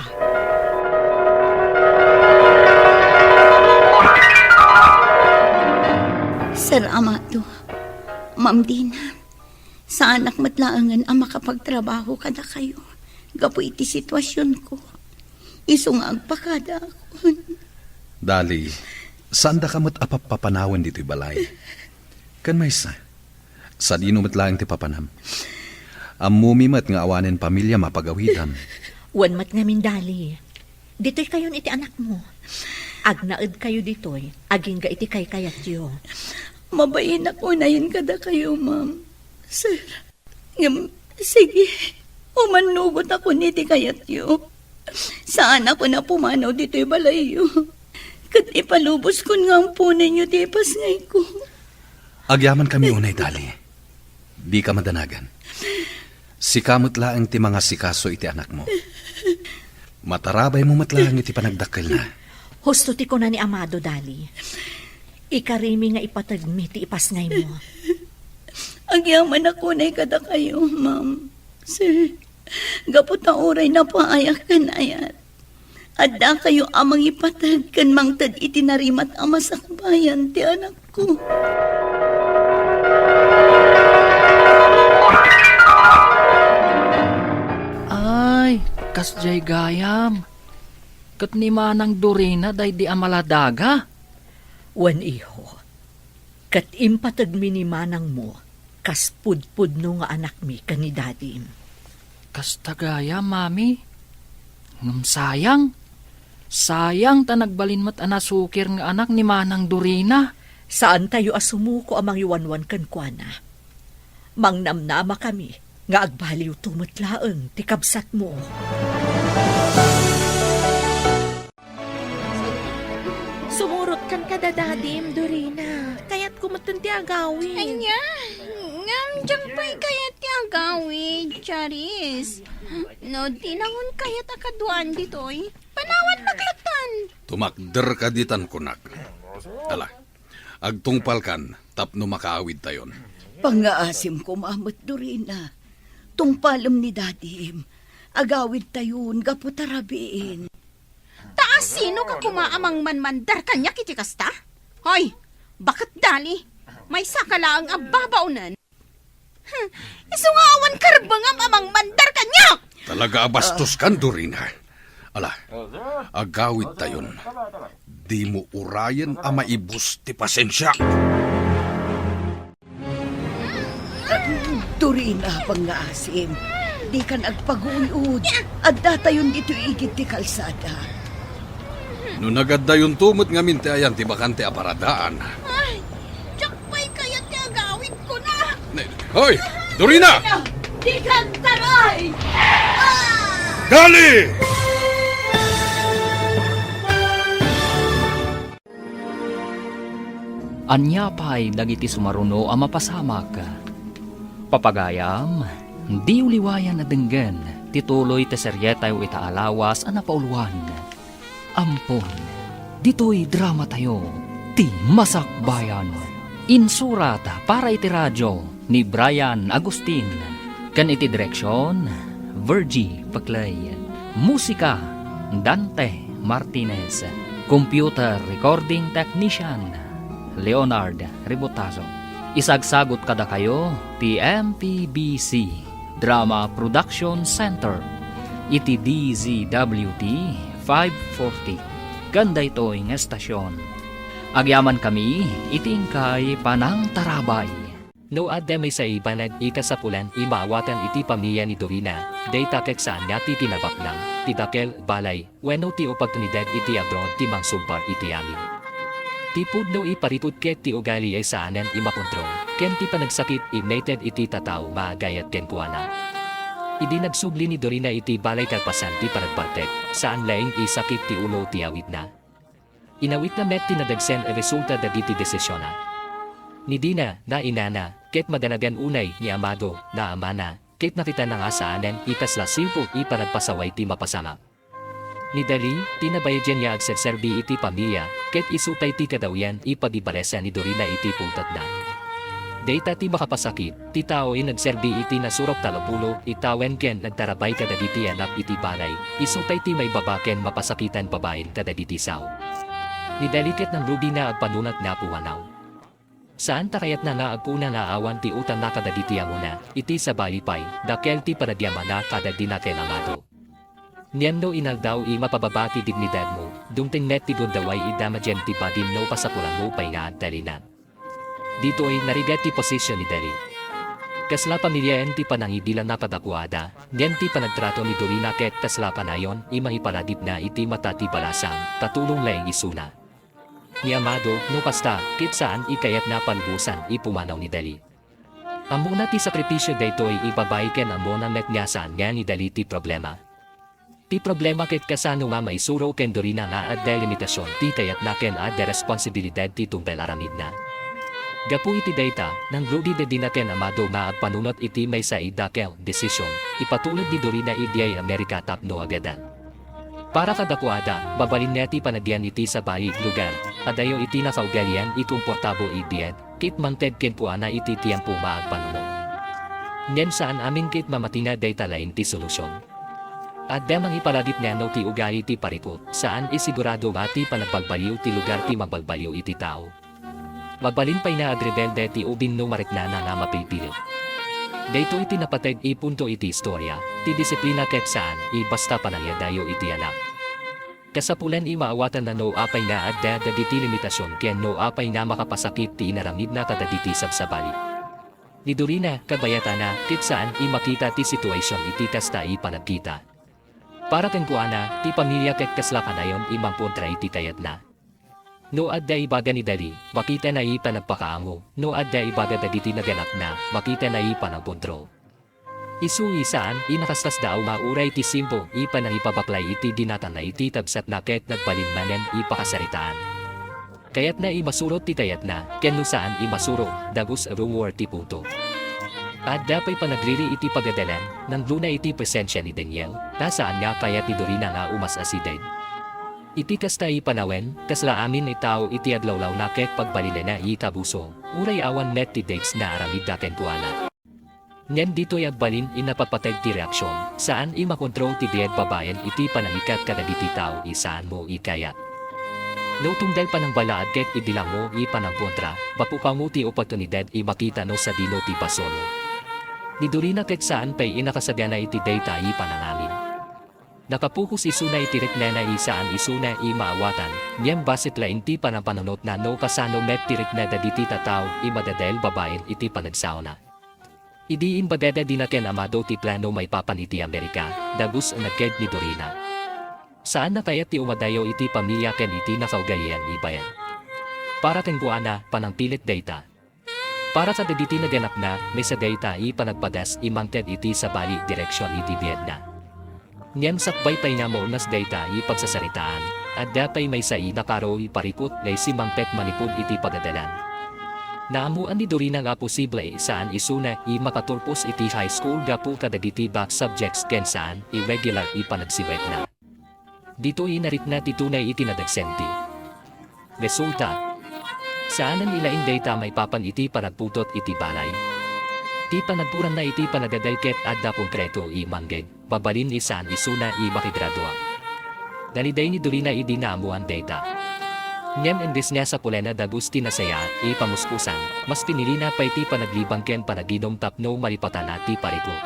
Sir Amado, Ma'am Dina, saanak met laengen a makapagtrabaho kadakayo gapu iti situasionko. Isu nga agpakadaakon. Dali, saandaka met a pappapanawen ditoy balay. Ken maysa, sadino met laeng ti papanam? Ammomi met nga awanen pamiliam a pagawidam. Wen met ngamin, Dali. Ditoykayon iti anakmo. Agnaedkayo ditoy, agingga iti kaykayatyo. Mabainak unayen kadakayo, ma'am. Sir, ngem, sige, umannugotako iti kayatyo. Saanakon a pumanaw ditoy balayyo. Ket ipaluboskon nga amponenyo ti ipasngayko. Agyamankami unay, Dali. Dika madanagan. Sika met laeng ti mangasikaso iti anakmo. Matarabaymo met laeng iti panagdakkelna. Husto ti kuna ni Amado, Dali. Ikarimi nga ipategmi ti ipasngaymo. Agyamanak unay kadakayo, ma'am. Sir, gapu ta uray napaayak ken ayat, addakayo a mangipateg ken mangted iti narimat a masakbayan ti anakko. Ay, kasdiay gayam. Ket ni Manang Dorina daydi a maladaga? Wen, iho. Ket impategmi ni manangmo kas pudpudno nga anakmi ken ni dadim. Kasta gayam, Mami. Ngem sayang. Sayang ta nagbalin met a nasukir nga anak ni Manang Dorina. Saantayo a sumuko a mangiwanwan kenkuana. Mangnamnamakami nga agbaliwto met laeng ti kabsatmo. Sumurotkan kada dadim, Dorina. Kayatko metten ti agawid. Ania? Ngem diak pay kayat ti agawid, Charis. No di nangon kayat a kaduaan ditoy, Nawan na katan. Tumakder ka ditan kunak. Ala, agtungpalkan tapno makaawidtayon. Pangngaasim koma met, Dorina. Tungpalem ni dadim. Agawidtayon gapu ta rabiin. Ta asino ka koma a mangmanmandar kaniak iti kasta? Hoy, baket Dali, maysa ka laeng a babaonen. Hmm, isu nga awan karbengam a mangmandar kaniak! Talaga a bastos kan, Dorina. Ala, agawidtayon. Dimo urayen a maibus ti pasensiak. Dorina, pangngaasim. Dikan agpaguy-ud. Addatayon ditoy igid ti kalsada. No nagaddayonto met ngamin ti ayan ti bakante a paradaan. Ay, diak pay kayat ti agawidkona. Ne-, hoy! Dorina! Dikan taray! Dali! Ania pay dagiti sumaruno a mapasamak? Papagayam, diyo liwayan a denggen ti tuloy ti serietayo ita a lawas a napauluan. Ampon, ditoy dramatayo, ti Masakbayan. Insurat para iti radio ni Brian Agustin, ken iti direksion, Virgie Paclay. Musika, Dante Martinez. Computer recording technician, Leonard Ributazo. Isagsagut kadakayo ti M P B C Drama Production Center iti D Z W T five forty. Ken daytoy nga estasion, agyamankami iti inkay panangtarabay. No adda maysa a banag a kasapulan a maawatan iti pamilia ni Dorina, dayta ket saan nga ti tinabaknang ti dakkel, balay, wenno ti oportunidad iti abroad ti mangsulbar iti amin. Ti pudno a parikut ket ti ugali a saanen a makontrol, ken ti panagsakit a naited iti tattao a agayat kenkuana. Idi nagsubli ni Dorina iti balay kalpasan ti panagbaltek, saan laeng a sakit ti ulo ti awitna. Inawitna met ti nadagsen a resulta dagiti desisionna. Ni Dina, nga inana, ket madanagan unay ni Amado, nga amana, ket nakitana nga saanen a kasla simple a panagpasaway ti mapasamak. Ni Dali, ti nabayagen nga agserserbi iti pamilia, ket isu pay ti kadawyan a pagibalesan ni Dorina iti pungtotna. Dayta ti makapasakit, ti tao a nagserbi iti nasurok tallo pulo a tawen ken nagtarabay kadagiti anak iti balay, isu pay ti maibaba ken mapasakitan babaen kadagiti sao. Ni Dali ket nangrugi nga agpanunot nga puanaw. Saan ta kayatna nga agkuna nga awan ti utangna kadagiti amona, iti sabali pay, dakkel ti panagyamanna kadagiti naken Amado. Ngem no inaldaw a mapababa ti dignidadmo, dumteng met ti gundaway a damagen ti badim no pasapulanmo pay nga agtalina. Ditoy narigat ti posisyon ni Dali. Kasla pamiliaen ti panangibilanna kadakuada, ngem ti panagtrato ni Dorina ket kasla kanayon a mangiparadipna iti mata ti balasang, tatulong laeng isuna. Ni Amado, no kasta, ket saan a kayatna palubosan a pumanaw ni Dali. Ammona ti sakripisio daytoy a babai ken ammona met nga saan nga ni Dali ti problema. Ti problema ket kasano nga maisuro ken Dorina nga adda limitasion ti kayatna ken adda responsibilidad ti tungpal aramidna. Gapu iti dayta, nangrugi Dina ken Amado nga agpanunot iti maysa a dakkel a desisyon, ipatulod ni Dorina idiay Amerika tapno agadan. Para kadakuada, mabalinna ti panagyan iti sabali a lugar, adayo iti nakaugalian a komportable a biag, ket mangted kenkuana iti tiempo nga agpanunot. Ngem saan amin ket mamatina dayta laeng ti solusion. Adda mangiparadipna no ti ugali ti parikut, saan a sigurado nga ti panagbalbaliw ti lugar ti magbalbaliw iti tao. Mabalin pay nga agrebelde ti ubing no mariknana nga mapilpilit. Daytoy ti napateg a punto iti istoria, ti disiplina ket saan a basta panangiyadayo iti anak. Kasapulan a maawatanna no apay nga adda dagiti limitasion ken no apay nga makapasakit ti inaramidna kadagiti sabsabali. Ni Dorina, kabayatana, ket saan a makita ti situasion iti kasta a panagkita. Para kenkuana, ti pamilia ket kasla kanayon a mangkontra iti kayatna. No adda ibaga ni Dali, makitana a panagpakaammo, no adda ibaga dagiti naganakna, makitana a panagkontrol. Isu a saan a nakaskasdaaw nga uray ti simple a panangipabaklay iti dinatangna iti kabsatna ket nagbalin manen a pakasaritaan. Kayatna a masurot ti kayatna, ken no saan a masurot, dagus a rumor ti punto. Adda pay panagriri iti pagadalan, nangruna iti presensia ni Daniel, nga saan nga kayat ni Dorina nga umas-asideg. Iti kasta a panawen, kasla amin a tao iti aglawlawna ket pagbalinenna a kabusor, uray awan met ti dates nga aramidda kenkuana. Ngem ditoy agbalin a napapateg ti reaksion, saan a makontrol ti biag babaen iti panangikat kadagiti tao a saanmo a kayat. No tunggal panangbalaad ket ibilangmo a panangkontra, bapukawmo ti oportunidad a makita no sadino ti basolmo. Ni Dorina ket saan pay a nakasagana iti dayta a panangamin. Nakapokus isuna iti riknana a saan isuna a maawatan, ngem bassit laeng ti panapanunotna no kasano met ti rikna dagiti tattao a madadael babaen iti panagsaona. Idi imbagada Dina ken Amado ti plano maipapan iti Amerika, dagus a nagked ni Dorina. Saanna kayat ti umadayo iti pamilia ken iti nakaugalian a bayan. Para kenkuana, panangpilit dayta. Para kadagiti naganapna, maysa dayta a panagpadas a mangted iti sabali a direksion iti biagna. Ngem sakbay pay nga maunas dayta a pagsasaritaan, adda pay maysa a nakaro a parikut nga isimangpet manipud iti pagadalan. Naammoan ni Dorina nga posible a saan isuna a makaturpos iti high school gapu kadagiti back subjects ken saan a regular a panagsiwekna. Ditoy a narikna ti tunay a kinadagsen ti resulta. Saanen a laeng dayta maipapan iti panagputot iti balay. Ti panagkuranna iti panagadael ket adda konkreto a mangngeg, mabalin a saan isuna a makigradua. Naliday ni Dorina idi naammoan dayta. Ngem imbes nga sapulenna dagus ti nasayaat a pamuspusan, mas pinilina pay ti panaglibang ken panaginum tapno malipatanna ti parikut.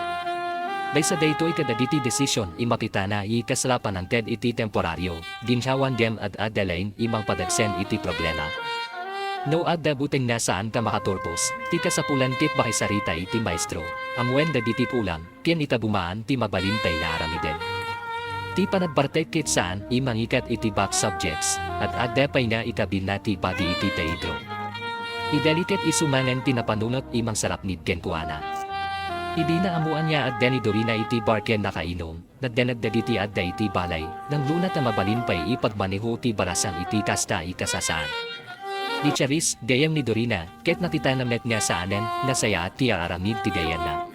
Maysa daytoy kadagiti desisyon a makitana a kasla panangted iti temporario, ginhawa ngem ad-adda laeng a mangpadagsen iti problema. No adda buteng nga saanka makaturpos, ti kasapulan ket makisarita iti maestro, ammoen dagiti kulang, ken itagumaan ti mabalin pay nga aramiden. Ti panagbartek ket saan a mangikat iti back subjects, ad-adda pay nga ikabinna ti bagi iti Pedro. Idali ket isu manen ti napanunot a mangsaraknid kenkuana. Idi naammoan nga adda ni Dorina iti bar ken nakainum, nagdanag dagiti adda iti balay, nangruna ta mabalin pay a pagmaneho ti balasang iti kasta a kasasaan. Ni Charis, gayyem ni Dorina, ket nakitana met nga saanen, nasayaat ti aramid ti gayyemna.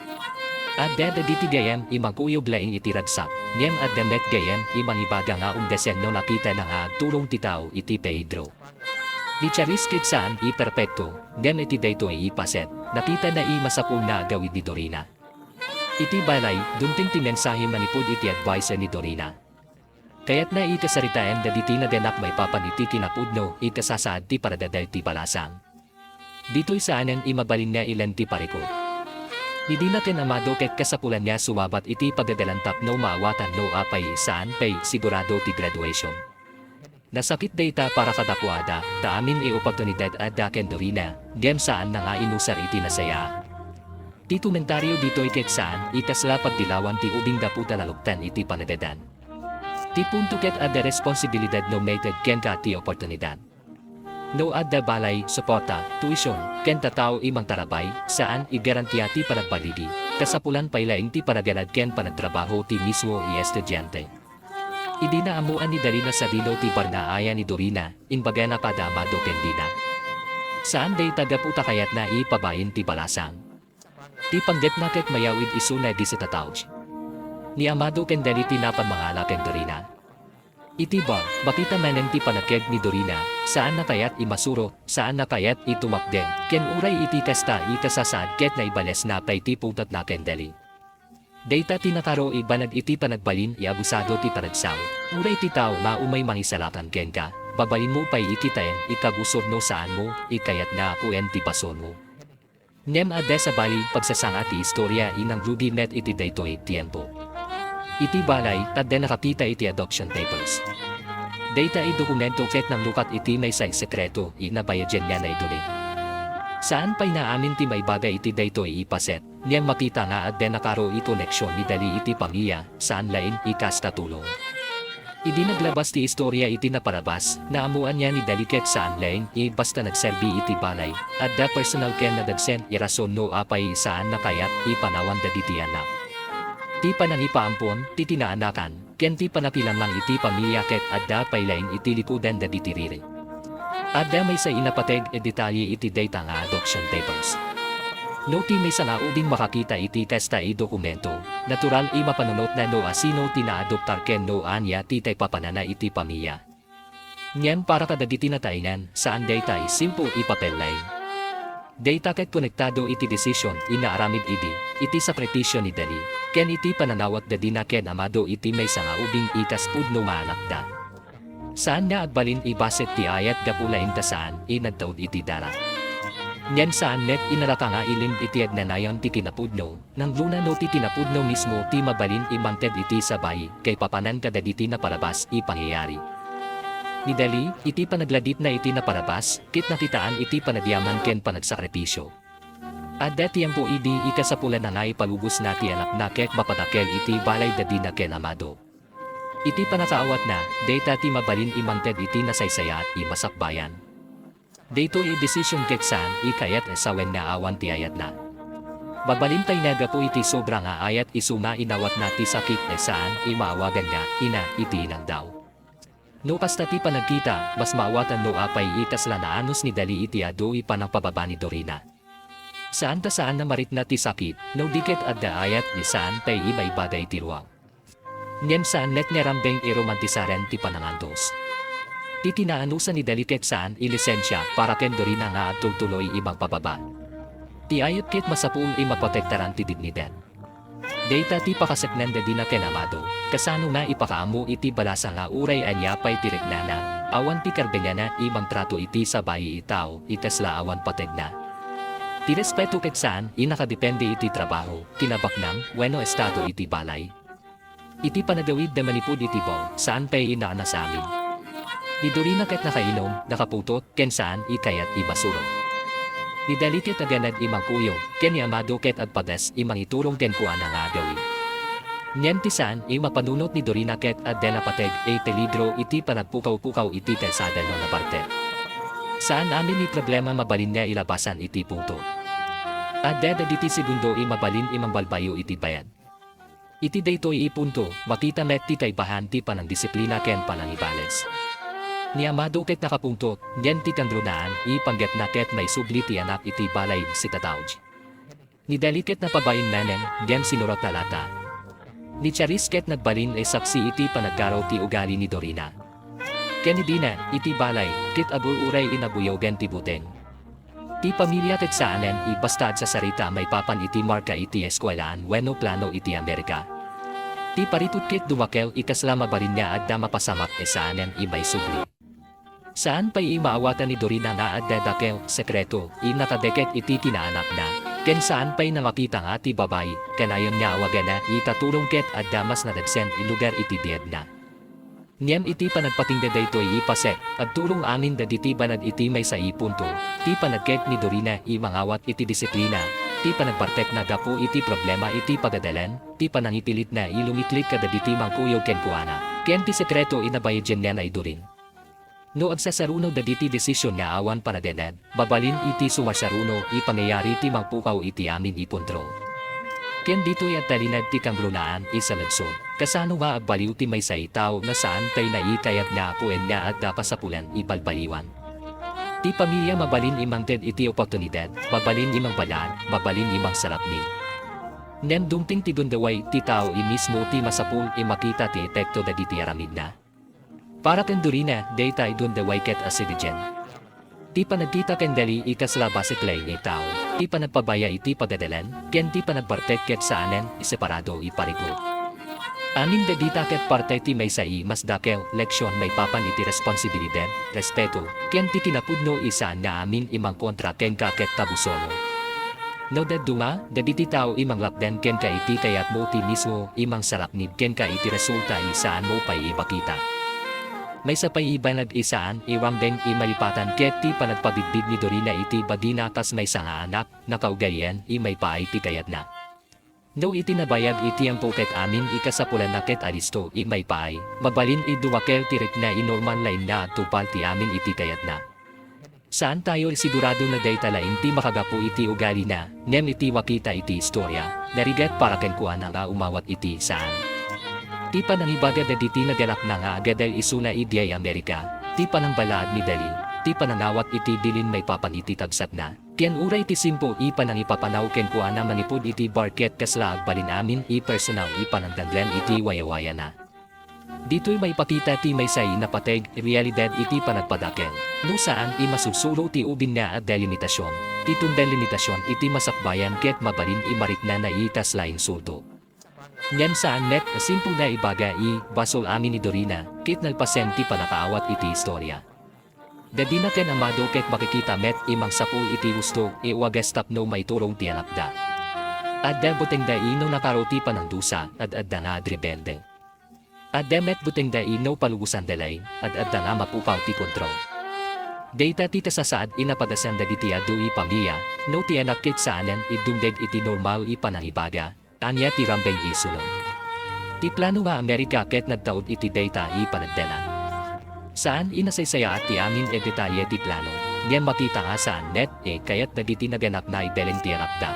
Adda dagiti gayyem a mangkuyog laeng iti ragsak, ngem adda met gayyem a mangibaga nga umdasen no nakitana nga agturong ti tao iti Pedro. Ni Charis ket saan a perpekto, ngem iti daytoy a paset, nakitana a masapulna a agawid ni Dorina. Iti balay, dumteng ti mensahe manipud iti adviser ni Dorina. Kayatna a kasaritaen dagiti naganap maipapan iti kinapudno a kasasaad ti panagadael ti balasang. Ditoy saanen a mabalin nga ilen ti parikut. Ni Dina ken Amado ket kasapulan nga sumabat iti pagadalan tapno maawatan no apay saan pay sigurado ti graduation. Nasakit dayta para kadakuada, ta amin a oportunidad adda ken Dorina, ngem saanna nga inusar iti nasayaat. Ti komentario ditoy ket saan a kasla pagdilawan ti ubing gapu ta naluktan iti panagadan. Ti punto ket adda responsibilidad no maited kenka ti oportunidad. No adda balay, suporta, tuition, ken tattao a mangtarabay, saan a garantia ti panagbaligi, kasapulan pay laeng ti panaganad ken panagtrabaho ti mismo a estudiante. Idi naammoan ni Dorina sadino ti bar nga aya ni Dorina, imbagana kada Amado ken Dina. Saan dayta gapu ta kayatna a pabain ti balasang. Ti panggepna ket mayawid isuna disa tattao. Ni Amado ken Deli ti napan mangala ken Dorina. Iti bar, makita manen ti panagked ni Dorina, saanna kayat a masuro, saanna kayat a tumapdeng, ken uray iti kasta a kasasaad ket naibalesna pay ti pungtotna ken Deli. Dayta ti nakaro a banag iti panagbalin a abusado ti panagsao, uray ti tao nga umay mangisalakan kenka, babalinmo pay a kitaen a kabusor no saanmo a kayat nga apoen ti basolmo. Ngem adda sabali, pagsasanga ti istoria a nangrugi met iti daytoy a tiempo. Iti balay, adda nakakita iti adoption papers. Dayta a dokumento ket nanglukat iti maysa a sekreto a nabayadian nga naidulin. Saan pay nga amin ti maibaga iti daytoy a paset, ngem makita nga adda nakaro a koneksion ni Dali iti pamilia, saan laeng a kasta tulong. Idi naglabas ti istoria iti naparabas, naammoan nga ni Dali ket saan laeng a basta nagserbi iti balay, adda personal ken nadagsen a rason no apay saanna kayat a panawan dagiti anak. Ti panangipaampon, ti kinaanakan, ken ti panakilanglang iti pamilia ket adda pay laeng iti likudan dagiti riri. Adda maysa a napateg a detalye iti dayta nga adoption papers. No ti maysa nga ubing makakita iti kasta a dokumento, natural a mapanunotna no asino ti naadoptar ken no ania ti kaipapanana iti pamilia. Ngem para kadagiti nataengan, saan dayta a simple a papel laeng. Dayta ket konektado iti decision a naaramid idi, iti sakripisio ni Dali, ken iti panangawatda dina ken amado iti maysa nga ubing a kas pudno nga anakda. Saan nga agbalin a bassit ti ayat gapu laeng ta saan a nagtaud iti dara. Ngem saan met a nalaka nga ilim iti agnanayon ti kinapudno, nangruna no ti kinapudno mismo ti mabalin a mangted iti sabai, kaipapanan kadagiti napalabas a pangyayari. Ni Dali, iti panagladitna iti napalabas, ket nakitaan iti panagyaman ken panagsakripisio. Adda tiempo idi a kasapulanna nga ipalubosna ti anakna ket mapadakel iti balay da dina ken amado. Iti panakaawatna, dayta ti mabalin a mangted iti nasaysayaat a masakbayan. Daytoy a decision ket saan a kayat a sawen nga awan ti ayatna. Mabalin pay nga gapu iti sobra nga ayat isu nga inawatna ti sakit a saan a maawagan nga ina iti inaldaw. No kasta ti panagkita, mas maawatan no apay a kasla naanus ni Dali iti adu a panangpababa ni Dorina. Saan ta saan a marikna ti sakit, no di ket adda ayat a saan pay a maibaga iti ruar. Ngem saan met nga rambeng a romantisaren ti panangantos. Ti kinaanusan ni Dali ket saan a lisensia para ken Dorina nga agtultuloy a mangpababa. Ti ayat ket masapul a maprotektaran ti dignidad. Dayta ti pakaseknan da dina ken amado, kasano nga ipakaammo iti balasa nga uray ania pay ti riknana, awan ti karbengana a mangtrato iti sabai a tao a kasla awan pategna. Ti respeto ket saan a nakadepende iti trabaho, kinabaknang, wenno estado iti balay. Iti panagawidda manipud iti bong, saan pay a naanas amin. Ni Dorina ket nakainom, nakaputot, ken saan a kayat a masurot. Ni Dali ket aganad a mangkuyog, ken ni Amado ket agpadas a mangiturong kenkuana nga agawi. Ngem ti saan a mapanunot ni Dorina ket adda napateg a peligro iti panagpukaw-pukaw iti kalsada no nabartek. Saan amin a problema mabalin nga ilabasan iti punto. Adda dagiti segundo a mabalin a mangbalbayo iti bayag. Iti daytoy a punto, makita met ti kaibahan ti panangdisiplina ken panangibales. Ni Amado ket nakapuntot, ngem ti kangrunaan a panggepna ket maisubli ti anak iti balay sika tauj. Ni Dali ket napabain manen, ngem sinuratna latta. Ni Charis ket nagbalin a saksi iti panagkaraw ti ugali ni Dorina. Ken ni Dina, iti balay, ket agur-uray a nabuyogen ti buteng. Ti pamilia ket saanen a basta agsasarita maipapan iti marka iti eskuelaan wenno plano iti Amerika. Ti paritud ket dumakel a kasla mabalin nga adda mapasamak a saanen a maisubli. Saan pay a maawatan ni Dorina nga adda dakel, sekreto, a nakadeket iti kinaanakna, ken saan pay a makita nga ti babai, kanayon nga awagana ita tulong ket adda mas nadagsen a lugar iti biagna. Ngem iti panagpatingga daytoy a paset, agturong amin dagiti banag iti maysa a punto, ti panagket ni Dorina a mangawat iti disiplina, ti panagbartekna gapu iti problema iti pagadalan, ti panangipilitna a lumitlik kadagiti mangkuyog kenkuana, ken ti sekreto a nabayadienna ni Dorin. No agsasaruno dagiti desisyon nga awan panaganad, mabalin iti sumarsaruno a pangyayari ti mangpukaw iti amin a punto. Ken ditoy agtalinaed ti kangrunaan a saludsod, kasano nga agbaliw ti maysa a tao nga saan pay a kayat nga apoen nga adda kasapulan a balbaliwan? Ti pamilia mabalin a mangted iti oportunidad, mabalin a mangbalaad, mabalin a mangsarapni. Ngem dumteng ti gundaway ti tao a mismo ti masapul a makita ti epekto dagiti aramidna. Para ken Dorina, dayta a gundaway ket asidegen. Ti panagkita ken Dali a kasla bassit laeng a tao, ti panagpabaya iti pagadalan, ken ti panagbartek ket saanen a separado a parikud. Amin dagita ket parte ti maysa a mas dakel a leksyon maipapan iti responsibilidad, respeto, ken ti kinapudno a saan nga amin a mangkontra kenka ket tabusono. No dadduma, dagiti tao a manglapdan kenka iti kayatmo ti mismo a mangsarapnid kenka iti resulta a saanmo pay a makita. Maysa pay a banag a saan a rambeng a malipatan ket ti panagpabidbid ni Dorina iti bagina kas maysa nga anak, nakaugalian a maipaay ti kayatna. No iti nabayag a tiempo ket amin a kasapulanna ket alisto a maipaay, mabalin a dumakel ti rikna a normal laeng nga agtupal ti amin iti kayatna. Saantayo a sigurado nga dayta laeng ti makagapu iti ugalina, ngem iti makita iti istoria, narigat para kenkuana nga umawat iti saan. Ti panangibaga dagiti nagalakna nga agadal isuna idiay Amerika, ti panangbalaad ni Dali, ti panangawat iti bilin maipapan iti kabsatna, ken uray ti simple a panangipapanaw kenkuana manipud iti bar ket kasla agbalin amin a personal a panangdanggan iti wayawayana. Ditoy maipakita ti maysa a napateg a realidad iti panagpadakkel. No saan a masursuro ti ubing nga a delimitasion, ti tunggal limitasion iti masakbayan ket mabalin a mariknana iti kasla insulto. Ngem saan met a simple nga ibaga a basol amin ni Dorina, ket nalpasen ti panakaawat iti istoria. Dadina ken Amado ket makikita met a mangsapul iti husto a wagas tapno maiturong ti anakda. Adda butengda a no nakaro ti panangdusa, ad-adda nga agrebelde. Adda met butengda a no palubosanda laeng, ad-adda nga mapukaw ti kontrol. Dayta ti kasasaad a napagasan dagiti adu a pamilya, no ti anak ket saanen a dumteng iti normal a panangibaga, ania ti rambeng a sulod. Ti plano nga Amerika ket nagtaud iti dayta a panagdalan. Saan a nasaysayaat ti amin a detalye ti plano, ngem makita nga saan met a kayat dagiti nagannak nga ibeleng ti anakda.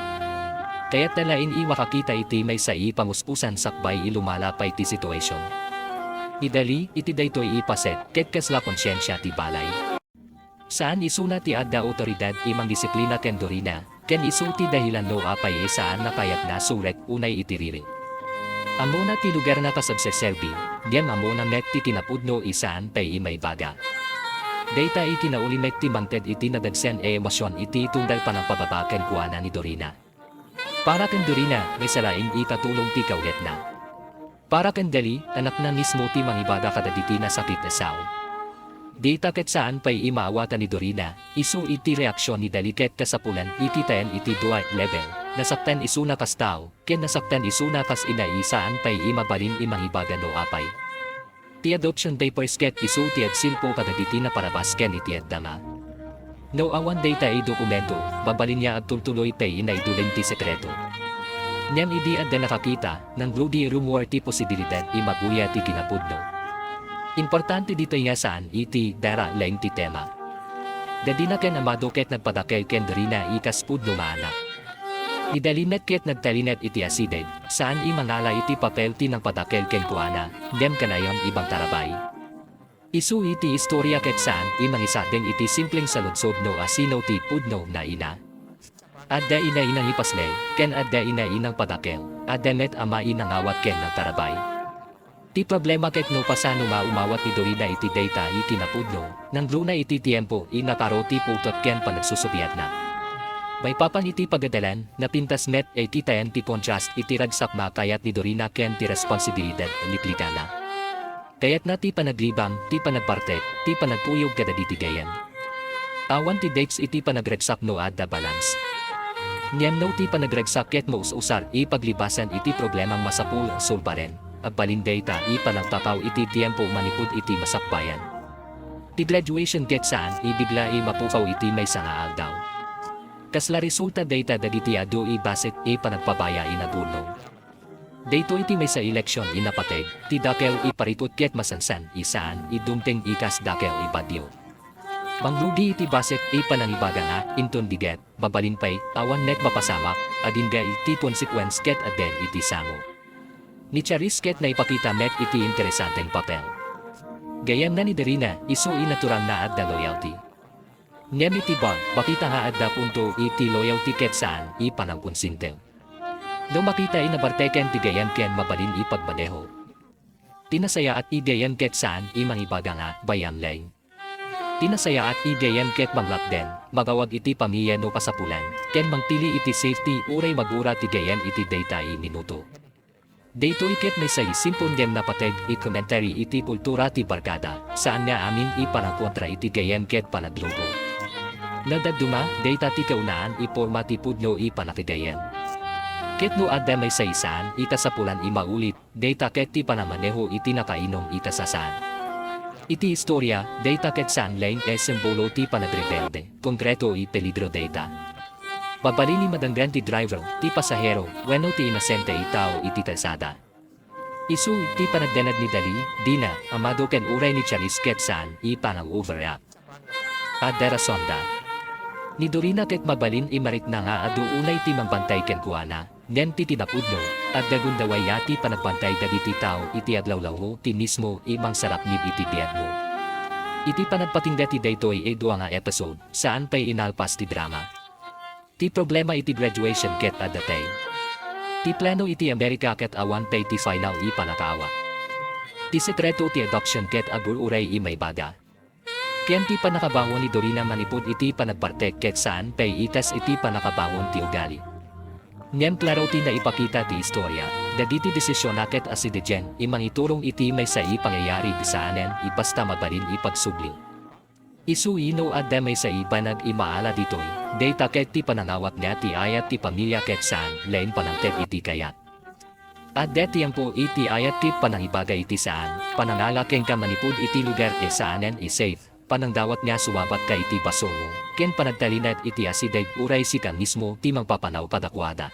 Kayatda laeng a makakita iti maysa a panguspunan sakbay a lumala pay ti situasion. Idali, iti daytoy a paset, ket kasla konsiensia ti balay. Saan isuna ti adda awtoridad a mangdisiplina ken Dorina, ken isu ti dahilan no apay a saan a kayatna surek unay iti riri. Ammona ti lugar nga kasagserserbi, ngem ammona met ti kinapudno a saan pay a maibaga. Dayta a kinauli met ti mangted iti nadagsen a emosion iti tunggal panangpababa kenkuana ni Dorina. Para ken Dorina, maysa laeng a katulong ti kaunetna. Para ken Dali, anakna mismo ti mangibaga kadagiti nasakit a sao. Dayta ket saan pay a maawatan ni Dorina, isu iti reaksion ni Dali ket kasapulan a kitaen iti dua a level, nasaktan isuna kas tao, ken nasaktan isuna kas ina a saan pay a mabalin a mangibaga no apay. Ti adoption diapers ket isu ti agsilpo kadagiti naparabas ken iti adda nga. No awan dayta a dokumento, mabalin nga agtultuloy pay a naiduleng ti sekreto. Ngem idi adda nakakita, nangrudi a rumor ti posibilidad a maguya ti kinapudno. Importante ditoy nga saan iti dara laeng ti tema. Dadina ken Amado ket nagpadakkel ken Dorina a kas pudno nga anak. Ni Dali met ket nagtalinaed iti asideg, saan a mangala iti papel ti nangpadakkel kenkuana, ngem kanayon a mangtarabay. Isu iti istoria ket saan a mangisardeng iti simpleng saludsod no asino ti pudno nga ina. Adda ina a nangipaslay, ken adda ina a nangpadakkel, adda met ama a nangawat ken nagtarabay. Ti problema ket no pasano nga umawat ni Dorina iti dayta a kinapudno, nangruna iti tiempo a nakaro ti pultot ken panagsusupiatna. Maipapan iti pagadalan, napintas met a kitaen ti kontrast iti ragsak nga kayat ni Dorina ken ti responsibilidad a litligana. Kayatna ti panaglibang, ti panagbartek, ti panagpuyog kadagiti gayyem. Awan ti dates iti panagragsak no adda balance. Ngem no ti panagragsak ket maus-usar a paglibasan iti problemang masapul a sulbaren, agbalin dayta a panangtakaw iti tiempo manipud iti masakbayan. Ti graduation ket saan a bigla a mapukaw iti maysa nga aldaw. Kasla resulta dayta dagiti adu a bassit a panagpabaya a nagurnong. Daytoy ti maysa a leksion a napateg, ti dakkel a parikut ket masansan a saan a dumteng a kas dakkel a bagyo. Mangrugi iti bassit a panangibaga nga, inton di ket, mabalin pay, awan met mapasamak, agingga iti consequence ket adden iti sango. Ni Charis ket naipakita met iti interesanteng papel. Gayyemna ni Darina, isu a natural nga adda loyalty. Ngem iti bar, makita nga adda punto iti loyalty ket saan a panangkonsente. No makita a nabarteken ti gayyem ken mabalin a pagmaneho. Ti nasayaat a gayyem ket saan a mangibaga nga, bayam laeng. Ti nasayaat a gayyem ket manglakden, magawag iti pamilya no kasapulan, ken mangpili iti safety uray magura ti gayyem iti dayta a minuto. Daytoy ket maysa a simple ngem napateg a commentary iti kultura ti barkada, saan nga amin a panangkontra iti gayyem ket panagrubo. No dadduma, dayta ti kaunaan a porma ti pudno a panaggayyem. Ket no adda maysa a saan a kasapulan a maulit, dayta ket ti panagmaneho iti nakainum a kasasaan. Iti istoria, dayta ket saan laeng a simbolo ti panagrebelde, konkreto a peligro dayta. Mabalin a madanggan ti driver, ti pasahero, wenno ti inosente a tao iti kalsada. Isu ti panagdanag ni Dali, Dina, Amado ken uray ni Charis ket saan a panag-overreact. Adda rasonda. Ni Dorina ket mabalin a marikna nga adu unay ti mangbantay kenkuana, ngem ti kinapudno, adda gundaway a ti panagbantay dagiti tao iti aglawlawmo ti mismo a mangsarapnib iti biagmo. Iti panagpatingga ti daytoy a dua nga episode, saan pay a nalpas ti drama. Ti problema iti graduation ket adda pay. Ti plano iti Amerika ket awan pay ti final a panakaawat. Ti sekreto ti adoption ket agur-uray imaibaga. Ken ti pannakabangon ni Dorina manipud iti panagbartek ket saan pay itas iti pannakabangon ti ugali. Ngem klaro ti naipakita ti istoria, dagiti desisionna ket asidegen, imangiturong iti maysa a pangyayari ti saanen, ibasta mabalin ipagsubli. Isu no adda maysa a banag a maala ditoy, dayta ket ti panangawatna ti ayat ti pamilia ket saan laeng panangted iti kayat. Adda ti ampo iti ayat ti panangibaga iti saan, panangala kenka manipud iti lugar a saanen a safe, panangdawat nga sumabat ka iti basolmo, ken panagtalinaed iti asideg uray sika mismo ti mangpapanaw kadakuada.